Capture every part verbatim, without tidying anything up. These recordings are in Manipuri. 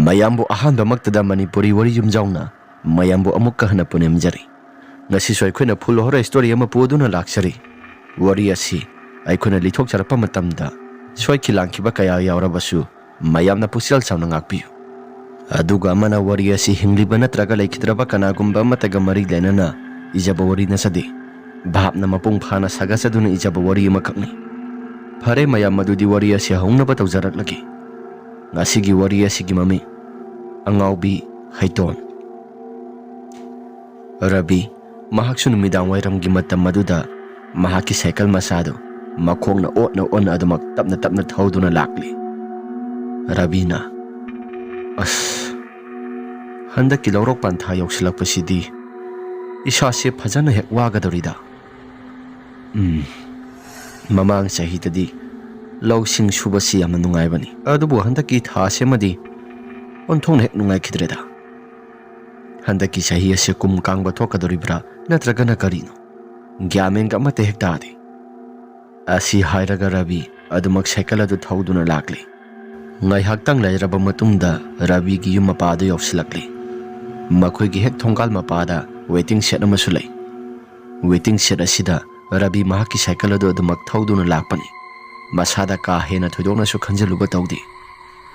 ꯃꯌꯥꯝꯕꯨ ꯑꯍꯥꯟꯕꯃꯛꯇꯗ ꯃꯅꯤꯄꯨꯔꯤ ꯋꯥꯔꯤ ꯌꯨꯝꯖꯥꯎꯅ ꯃꯌꯥꯝꯕꯨ ꯑꯃꯨꯛꯀ ꯍꯟꯅ ꯄꯨꯅꯦꯝꯖꯔꯤ꯫ ꯉꯁꯤꯁꯨ ꯑꯩꯈꯣꯏꯅ full horror story ꯑꯃ ꯄꯨꯗꯨꯅ ꯂꯥꯛꯆꯔꯤ꯫ ꯋꯥꯔꯤ ꯑꯁꯤ ꯑꯩꯈꯣꯏꯅ ꯂꯤꯊꯣꯛꯆꯔꯛꯄ ꯃꯇꯝꯗ ꯁꯣꯏꯈꯤ ꯂꯥꯟꯈꯤꯕ ꯀꯌꯥ ꯌꯥꯎꯔꯕꯁꯨ ꯃꯌꯥꯝꯅ ꯄꯨꯛꯆꯦꯜ ꯆꯥꯎꯅ ꯉꯥꯛꯄꯤꯌꯨ꯫ ꯑꯗꯨꯒ ꯑꯃꯅ ꯋꯥꯔꯤ ꯑꯁꯤ ꯍꯤꯡꯂꯤꯕ ꯅꯠꯇ꯭ꯔꯒ ꯂꯩꯈꯤꯗ꯭ꯔꯕ ꯀꯅꯥꯒꯨꯝꯕ ꯑꯃꯠꯇꯒ ꯃꯔꯤ ꯂꯩꯅꯅ ꯏꯖꯕ ꯋꯥꯔꯤ ꯅꯠꯆꯗꯦ꯫ ꯚꯥꯞꯅ ꯃꯄꯨꯡ ꯐꯥꯅ ꯁꯥꯒꯠꯆꯗꯨꯅ ꯏꯖꯕ ꯋꯥꯔꯤ ꯑꯃꯈꯛꯅꯤ꯫ ꯐꯔꯦ ꯃꯌꯥꯝ, ꯃꯗꯨꯗꯤ ꯋꯥꯔꯤ ꯑꯁꯤ ꯍꯧꯅꯕ ꯇꯧꯖꯔꯛꯂꯒꯦ꯫ ꯉꯁꯤꯒꯤ ꯋꯥꯔꯤ ꯑꯁꯤꯒꯤ ꯃꯃꯤꯡ ꯑꯉꯥꯎꯕꯤ ꯍꯩꯇꯣꯟ꯫ ꯔꯕꯤ, ꯃꯍꯥꯛꯁꯨ ꯅꯨꯃꯤꯗꯥꯡ ꯋꯥꯏꯔꯝꯒꯤ ꯃꯇꯝ ꯑꯗꯨꯗ ꯃꯍꯥꯛꯀꯤ ꯁꯥꯏꯀꯜ ꯃꯆꯥꯗꯨ ꯃꯈꯣꯡꯅ ꯑꯣꯠꯅ ꯑꯣꯠꯅ ꯑꯗꯨꯃꯛ ꯇꯞꯅ ꯇꯞꯅ ꯊꯧꯗꯨꯅ ꯂꯥꯛꯂꯤ꯫ ꯔꯕꯤꯅ, "ꯑꯁ, ꯍꯟꯗꯛꯀꯤ ꯂꯧꯔꯣꯛ ꯄꯥꯟꯊꯥ ꯌꯧꯁꯤꯜꯂꯛꯄꯁꯤꯗꯤ ꯏꯁꯥꯁꯦ ꯐꯖꯅ ꯍꯦꯛ ꯋꯥꯒꯗꯧꯔꯤꯗ꯫ ꯎꯝ, ꯃꯃꯥꯡ ꯆꯍꯤꯗꯗꯤ ꯂꯧꯁꯤꯡ ꯁꯨꯕꯁꯤ ꯌꯥꯝꯅ ꯅꯨꯡꯉꯥꯏꯕꯅꯤ, ꯑꯗꯨꯕꯨ ꯍꯟꯗꯛꯀꯤ ꯊꯥꯁꯤꯃꯗꯤ ꯑꯣꯟꯊꯣꯛꯅ ꯍꯦꯛ ꯅꯨꯡꯉꯥꯏꯈꯤꯗ꯭ꯔꯦꯗ꯫ ꯍꯟꯗꯛꯀꯤ ꯆꯍꯤ ꯑꯁꯤ ꯀꯨꯝ ꯀꯥꯡꯕ ꯊꯣꯛꯀꯗꯧꯔꯤꯕ꯭ꯔꯥ ꯅꯠꯇ꯭ꯔꯒꯅ ꯀꯔꯤꯅꯣ? ꯒ꯭ꯌꯥꯟ ꯃꯦꯟꯒ ꯑꯃꯠꯇ ꯍꯦꯛ ꯇꯥꯗꯦ"꯫ ꯑꯁꯤ ꯍꯥꯏꯔꯒ ꯔꯕꯤ ꯑꯗꯨꯃꯛ ꯁꯥꯏꯀꯜ ꯑꯗꯨ ꯊꯧꯗꯨꯅ ꯂꯥꯛꯂꯤ꯫ ꯉꯥꯏꯍꯥꯛꯇꯪ ꯂꯩꯔꯕ ꯃꯇꯨꯡꯗ ꯔꯕꯤꯒꯤ ꯌꯨꯝ ꯃꯄꯥꯗꯨ ꯌꯧꯁꯤꯜꯂꯛꯂꯤ꯫ ꯃꯈꯣꯏꯒꯤ ꯍꯦꯛ ꯊꯣꯡꯒꯥꯜ ꯃꯄꯥꯗ waiting shed ꯑꯃꯁꯨ ꯂꯩ꯫ Waiting shed ꯑꯁꯤꯗ ꯔꯕꯤ ꯃꯍꯥꯛꯀꯤ ꯁꯥꯏꯀꯜ ꯑꯗꯨ ꯑꯗꯨꯃꯛ ꯊꯧꯗꯨꯅ ꯂꯥꯛꯄꯅꯤ꯫ ꯃꯁꯥꯗ ꯀꯥ ꯍꯦꯟꯅ ꯊꯣꯏꯗꯣꯛꯅꯁꯨ ꯈꯟꯖꯤꯜꯂꯨꯕ ꯇꯧꯗꯦ꯫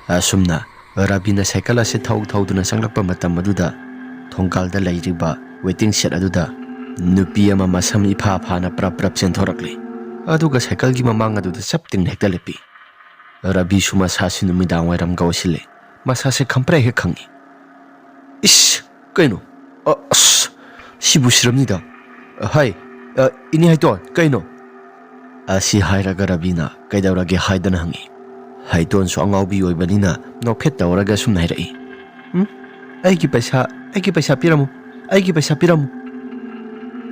ꯑꯁꯨꯝꯅ ꯔꯕꯤꯅ ꯁꯥꯏꯀꯜ ꯑꯁꯤ ꯊꯧ ꯊꯧꯗꯨꯅ ꯆꯪꯂꯛꯄ ꯃꯇꯝ ꯑꯗꯨꯗ ꯊꯣꯡꯒꯥꯜꯗ ꯂꯩꯔꯤꯕ waiting shed ꯑꯗꯨꯗ ꯅꯨꯄꯤ ꯑꯃ ꯃꯁꯝ ꯏꯐꯥ ꯐꯥꯅ ꯄ꯭ꯔꯞ ꯄ꯭ꯔꯞ ꯆꯦꯟꯊꯣꯔꯛꯂꯤ꯫ ꯑꯗꯨꯒ ꯁꯥꯏꯀꯜꯒꯤ ꯃꯃꯥꯡ ꯑꯗꯨꯗ ꯆꯞ ꯇꯤꯡꯅ ꯍꯦꯛꯇ ꯂꯦꯞꯄꯤ꯫ ꯔꯕꯤꯁꯨ ꯃꯁꯥꯁꯤ ꯅꯨꯃꯤꯗꯥꯡ ꯋꯥꯏꯔꯝꯒ ꯑꯣꯏꯁꯤꯜꯂꯦ꯫ ꯃꯁꯥꯁꯦ ꯈꯪꯄ꯭ꯔꯦꯛ ꯍꯦꯛ ꯈꯪꯉꯤ꯫ "ꯏꯁ! ꯀꯩꯅꯣ? ꯑ-, ꯑꯁ! ꯁꯤꯕꯨ ꯁꯤꯔꯝꯅꯤꯗ꯫ ꯍꯥꯏ, ꯑ, ꯏꯅꯦ ꯍꯩꯇꯣꯟ, ꯀꯩꯅꯣ?" ꯑꯁꯤ ꯍꯥꯏꯔꯒ ꯔꯕꯤꯅ "ꯀꯩꯗꯧꯔꯒꯦ?" ꯍꯥꯏꯗꯅ ꯍꯪꯉꯤ꯫ ꯍꯩꯇꯣꯟꯁꯨ ꯑꯉꯥꯎꯕꯤ ꯑꯣꯏꯕꯅꯤꯅ ꯅꯣꯛꯐꯦꯠ ꯇꯧꯔꯒ ꯁꯨꯝꯅ ꯍꯥꯏꯔꯛꯏ꯫ "ꯎꯝ? ꯑꯩꯒꯤ ꯄꯩꯁꯥ, ꯑꯩꯒꯤ ꯄꯩꯁꯥ ꯄꯤꯔꯝꯃꯨ, ꯑꯩꯒꯤ ꯄꯩꯁꯥ ꯄꯤꯔꯝꯃꯨ꯫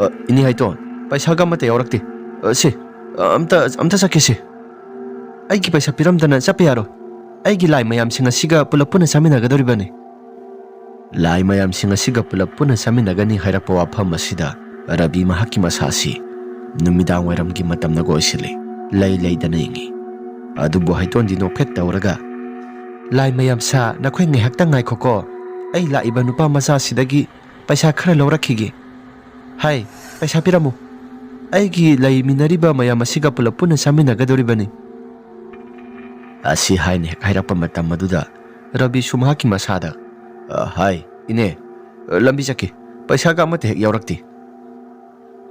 ꯑ, ꯏꯅꯦ ꯍꯩꯇꯣꯟ, ꯄꯩꯁꯥꯒ ꯑꯃꯠꯇ ꯌꯥꯎꯔꯛꯇꯦ꯫ ꯑ, ꯁꯦ, ꯑ, ꯑꯝꯇ, ꯑꯝꯇ ꯆꯠꯀꯦꯁꯦ꯫ ꯑꯩꯒꯤ ꯄꯩꯁꯥ ꯄꯤꯔꯝꯗꯅ ꯆꯠꯄ ꯌꯥꯔꯣꯏ꯫ ꯑꯩꯒꯤ ꯂꯥꯏ ꯃꯌꯥꯝꯁꯤꯡ ꯑꯁꯤꯒ ꯄꯨꯂꯞ ꯄꯨꯟꯅ ꯆꯥꯃꯤꯟꯅꯒꯗꯧꯔꯤꯕꯅꯤ"꯫ ꯂꯥꯏ ꯃꯌꯥꯝꯁꯤꯡ ꯑꯁꯤꯒ ꯄꯨꯂꯞ ꯄꯨꯟꯅ ꯆꯥꯃꯤꯟꯅꯒꯅꯤ ꯍꯥꯏꯔꯛꯄ ꯋꯥꯐꯝ ꯑꯁꯤꯗ ꯔꯕꯤ ꯃꯍꯥꯛꯀꯤ ꯃꯁꯥ ꯑꯁꯤ ꯅꯨꯃꯤꯗꯥꯡ ꯋꯥꯏꯔꯝꯒꯤ ꯃꯇꯝꯅꯒ ꯑꯣꯏꯁꯤꯜꯂꯤ꯫ ꯂꯩ ꯂꯩꯗꯅ ꯌꯦꯡꯉꯤ꯫ ꯑꯗꯨꯕꯨ ꯍꯩꯇꯣꯟꯗꯤ ꯅꯣꯛꯐꯦꯠ ꯇꯧꯔꯒ, "ꯂꯥꯏ ꯃꯌꯥꯝ ꯁꯥ, ꯅꯈꯣꯏ ꯉꯥꯏꯍꯥꯛꯇꯪ ꯉꯥꯏꯈꯣꯀꯣ꯫ ꯑꯩ ꯂꯥꯛꯏꯕ ꯅꯨꯄꯥ ꯃꯆꯥꯁꯤꯗꯒꯤ ꯄꯩꯁꯥ ꯈꯔ ꯂꯧꯔꯛꯈꯤꯒꯦ꯫ ꯍꯥꯏ, ꯄꯩꯁꯥ ꯄꯤꯔꯝꯃꯨ꯫ ꯑꯩꯒꯤ ꯂꯩꯃꯤꯟꯅꯔꯤꯕ ꯃꯌꯥꯝ ꯑꯁꯤꯒ ꯄꯨꯂꯞ ꯄꯨꯟꯅ ꯆꯥꯃꯤꯟꯅꯒꯗꯧꯔꯤꯕꯅꯤ"꯫ ꯑꯁꯤ ꯍꯥꯏꯅ ꯍꯦꯛ ꯍꯥꯏꯔꯛꯄ ꯃꯇꯝ ꯑꯗꯨꯗ ꯔꯕꯤꯁꯨ ꯃꯍꯥꯛꯀꯤ ꯃꯁꯥꯗ, "ꯑ, ꯍꯥꯏ, ꯏꯅꯦ, ꯑ, ꯂꯝꯕꯤ ꯆꯠꯀꯦ꯫ ꯄꯩꯁꯥꯒ ꯑꯃꯠꯇ ꯍꯦꯛ ꯌꯥꯎꯔꯛꯇꯦ"꯫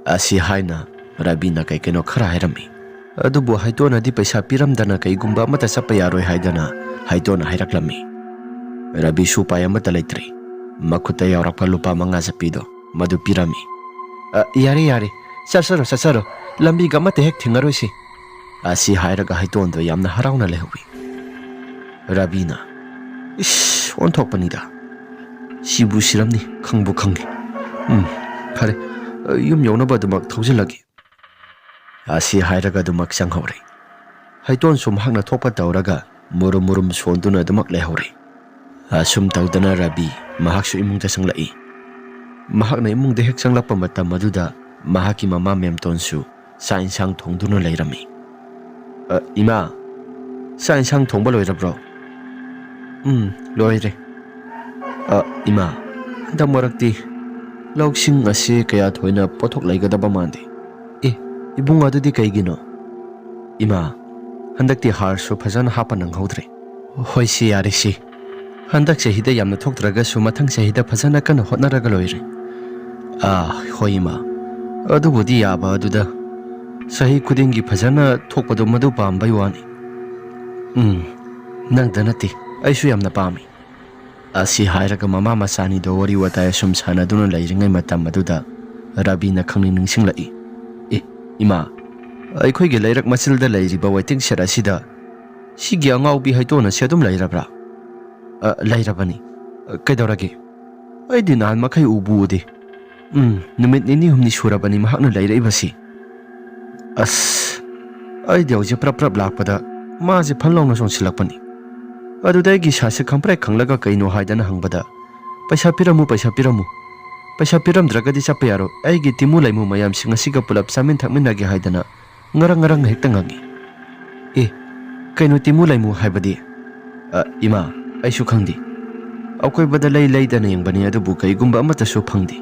ꯑꯁꯤ ꯍꯥꯏꯅ ꯔꯕꯤꯅ ꯀꯩ ꯀꯩꯅꯣ ꯈꯔ ꯍꯥꯏꯔꯝꯃꯤ꯫ ꯑꯗꯨꯕꯨ ꯍꯩꯇꯣꯟꯅꯗꯤ ꯄꯩꯁꯥ ꯄꯤꯔꯝꯗꯅ ꯀꯩꯒꯨꯝꯕ ꯑꯃꯠꯇ ꯆꯠꯄ ꯌꯥꯔꯣꯏ ꯍꯥꯏꯗꯅ ꯍꯩꯇꯣꯟꯅ ꯍꯥꯏꯔꯛꯂꯝꯃꯤ꯫ ꯔꯕꯤꯁꯨ ꯎꯄꯥꯏ ꯑꯃꯠꯇ ꯂꯩꯇ꯭ꯔꯦ꯫ ꯃꯈꯨꯠꯇ ꯌꯥꯎꯔꯛꯄ ꯂꯨꯄꯥ ꯃꯉꯥ ꯆꯠꯄꯤꯗꯣ ꯃꯗꯨ ꯄꯤꯔꯝꯃꯤ꯫ "ꯑ, ꯌꯥꯔꯦ, ꯌꯥꯔꯦ, ꯆꯠꯆꯔꯣ, ꯆꯠꯆꯔꯣ, ꯂꯝꯕꯤꯒ ꯑꯃꯠꯇ ꯍꯦꯛ ꯊꯦꯡꯅꯔꯣꯏꯁꯤ"꯫ ꯑꯁꯤ ꯍꯥꯏꯔꯒ ꯍꯩꯇꯣꯟꯗꯣ ꯌꯥꯝꯅ ꯍꯔꯥꯎꯅ ꯂꯩꯍꯧꯋꯤ꯫ ꯔꯕꯤꯅ, "ꯏꯁ, ꯑꯣꯟꯊꯣꯛꯄꯅꯤꯗ꯫ ꯁꯤꯕꯨ ꯁꯤꯔꯝꯅꯤ, ꯈꯪꯕꯨ ꯈꯪꯉꯤ꯫ ꯎꯝ, ꯐꯔꯦ, ꯌꯨꯝ ꯌꯧꯅꯕ ꯑꯗꯨꯃꯛ ꯊꯧꯖꯤꯜꯂꯒꯦ"꯫ ꯑꯁꯤ ꯍꯥꯏꯔꯒ ꯑꯗꯨꯃꯛ ꯆꯪꯍꯧꯔꯦ꯫ ꯍꯩꯇꯣꯟꯁꯨ ꯃꯍꯥꯛꯅ ꯊꯣꯛꯄ ꯇꯧꯔꯒ ꯃꯨꯔꯨꯝ ꯃꯨꯔꯨꯝ ꯁꯣꯟꯗꯨꯅ ꯑꯗꯨꯃꯛ ꯂꯩꯍꯧꯔꯦ꯫ ꯑꯁꯨꯝ ꯇꯧꯗꯅ ꯔꯕꯤ ꯃꯍꯥꯛꯁꯨ ꯏꯃꯨꯡꯗ ꯆꯪꯂꯛꯏ꯫ ꯃꯍꯥꯛꯅ ꯏꯃꯨꯡꯗ ꯍꯦꯛ ꯆꯪꯂꯛꯄ ꯃꯇꯝ ꯑꯗꯨꯗ ꯃꯍꯥꯛꯀꯤ ꯃꯃꯥ ꯃꯦꯝꯇꯣꯟꯁꯨ ꯆꯥꯛ ꯏꯟꯁꯥꯡ ꯊꯣꯡꯗꯨꯅ ꯂꯩꯔꯝꯃꯤ꯫ "ꯑ, ꯏꯃꯥ, ꯆꯥꯛ ꯏꯟꯁꯥꯡ ꯊꯣꯡꯕ ꯂꯣꯏꯔꯕ꯭ꯔꯣ?" "ꯎꯝ, ꯂꯣꯏꯔꯦ꯫ ꯑ, ꯏꯃꯥ, ꯍꯟꯗꯛ ꯃꯔꯛꯇꯤ ꯂꯧꯁꯤꯡ ꯑꯁꯤ ꯀꯌꯥ ꯊꯣꯏꯅ ꯄꯣꯠꯊꯣꯛ ꯂꯩꯒꯗꯕ ꯃꯥꯟꯗꯦ"꯫ "ꯑꯦ, ꯏꯕꯨꯡ, ꯑꯗꯨꯗꯤ ꯀꯩꯒꯤꯅꯣ?" "ꯏꯃꯥ, ꯍꯟꯗꯛꯇꯤ ꯍꯥꯔꯁꯨ ꯐꯖꯅ ꯍꯥꯞꯄ ꯅꯪꯍꯧꯗ꯭ꯔꯦ"꯫ "ꯍꯣꯏ ꯁꯤ, ꯌꯥꯔꯦ ꯁꯤ꯫ ꯍꯟꯗꯛ ꯆꯍꯤꯗ ꯌꯥꯝꯅ ꯊꯣꯛꯇ꯭ꯔꯒꯁꯨ ꯃꯊꯪ ꯆꯍꯤꯗ ꯐꯖꯅ ꯀꯟꯅ ꯍꯣꯠꯅꯔꯒ ꯂꯣꯏꯔꯦ"꯫ "ꯑꯥ, ꯍꯣꯏ ꯏꯃꯥ, ꯑꯗꯨꯕꯨꯗꯤ ꯌꯥꯕ ꯑꯗꯨꯗ ꯆꯍꯤ ꯈꯨꯗꯤꯡꯒꯤ ꯐꯖꯅ ꯊꯣꯛꯄꯗꯣ ꯃꯗꯨ ꯄꯥꯝꯕꯩ ꯋꯥꯅꯤ"꯫ "ꯎꯝ, ꯅꯪꯗ ꯅꯠꯇꯦ, ꯑꯩꯁꯨ ꯌꯥꯝꯅ ꯄꯥꯝꯃꯤ"꯫ ꯑꯁꯤ ꯍꯥꯏꯔꯒ ꯃꯃꯥ ꯃꯆꯥꯅꯤꯗꯣ ꯋꯥꯔꯤ ꯋꯥꯇꯥꯏ ꯑꯁꯨꯝ ꯁꯥꯟꯅꯗꯨꯅ ꯂꯩꯔꯤꯉꯩ ꯃꯇꯝ ꯑꯗꯨꯗ ꯔꯕꯤꯅ ꯈꯪꯅꯤꯡ ꯅꯤꯡꯁꯤꯡꯂꯛꯏ꯫ "ꯑꯦ, ꯏꯃꯥ, ꯑꯩꯈꯣꯏꯒꯤ ꯂꯩꯔꯛ ꯃꯆꯤꯜꯗ ꯂꯩꯔꯤꯕ waiting shed ꯑꯁꯤꯗ ꯁꯤꯒꯤ ꯑꯉꯥꯎꯕꯤ ꯍꯩꯇꯣꯟ ꯑꯁꯤ ꯑꯗꯨꯝ ꯂꯩꯔꯕ꯭ꯔꯥ?" "ꯑ, ꯂꯩꯔꯕꯅꯤ꯫ ꯑ, ꯀꯩꯗꯧꯔꯒꯦ? ꯑꯩꯗꯤ ꯅꯍꯥꯟ ꯃꯈꯩ ꯎꯕꯨ ꯎꯗꯦ"꯫ "ꯎꯝ, ꯅꯨꯃꯤꯠ ꯅꯤꯅꯤ ꯍꯨꯝꯅꯤ ꯁꯨꯔꯕꯅꯤ ꯃꯍꯥꯛꯅ ꯂꯩꯔꯛꯏꯕꯁꯤ"꯫ ꯑꯁ, ꯑꯩꯗꯤ ꯍꯧꯖꯤꯛ ꯄ꯭ꯔꯞ ꯄ꯭ꯔꯞ ꯂꯥꯛꯄꯗ ꯃꯥꯁꯦ ꯐꯟ ꯂꯥꯎꯅ ꯆꯣꯡꯁꯤꯜꯂꯛꯄꯅꯤ꯫ ꯑꯗꯨꯗ ꯑꯩꯒꯤ ꯏꯁꯥꯁꯦ ꯈꯪꯄ꯭ꯔꯦꯛ ꯈꯪꯂꯒ ꯀꯩꯅꯣ ꯍꯥꯏꯗꯅ ꯍꯪꯕꯗ, "ꯄꯩꯁꯥ ꯄꯤꯔꯝꯃꯨ, ꯄꯩꯁꯥ ꯄꯤꯔꯝꯃꯨ꯫ ꯄꯩꯁꯥ ꯄꯤꯔꯝꯗ꯭ꯔꯒꯗꯤ ꯆꯠꯄ ꯌꯥꯔꯣꯏ꯫ ꯑꯩꯒꯤ ꯇꯤꯃꯨ ꯂꯩꯃꯨ ꯃꯌꯥꯝꯁꯤꯡ ꯑꯁꯤꯒ ꯄꯨꯂꯞ ꯆꯥꯃꯤꯟ ꯊꯛꯃꯤꯟꯅꯒꯦ" ꯍꯥꯏꯗꯅ ꯉꯔꯪ ꯉꯔꯪ ꯍꯦꯛꯇ ꯉꯪꯉꯤ꯫ "ꯑꯦ, ꯀꯩꯅꯣ ꯇꯤꯃꯨ ꯂꯩꯃꯨ ꯍꯥꯏꯕꯗꯤ?" "ꯑ, ꯏꯃꯥ, ꯑꯩꯁꯨ ꯈꯪꯗꯦ꯫ ꯑꯀꯣꯏꯕꯗ ꯂꯩ ꯂꯩꯗꯅ ꯌꯦꯡꯕꯅꯤ, ꯑꯗꯨꯕꯨ ꯀꯔꯤꯒꯨꯝꯕ ꯑꯃꯠꯇꯁꯨ ꯐꯪꯗꯦ꯫"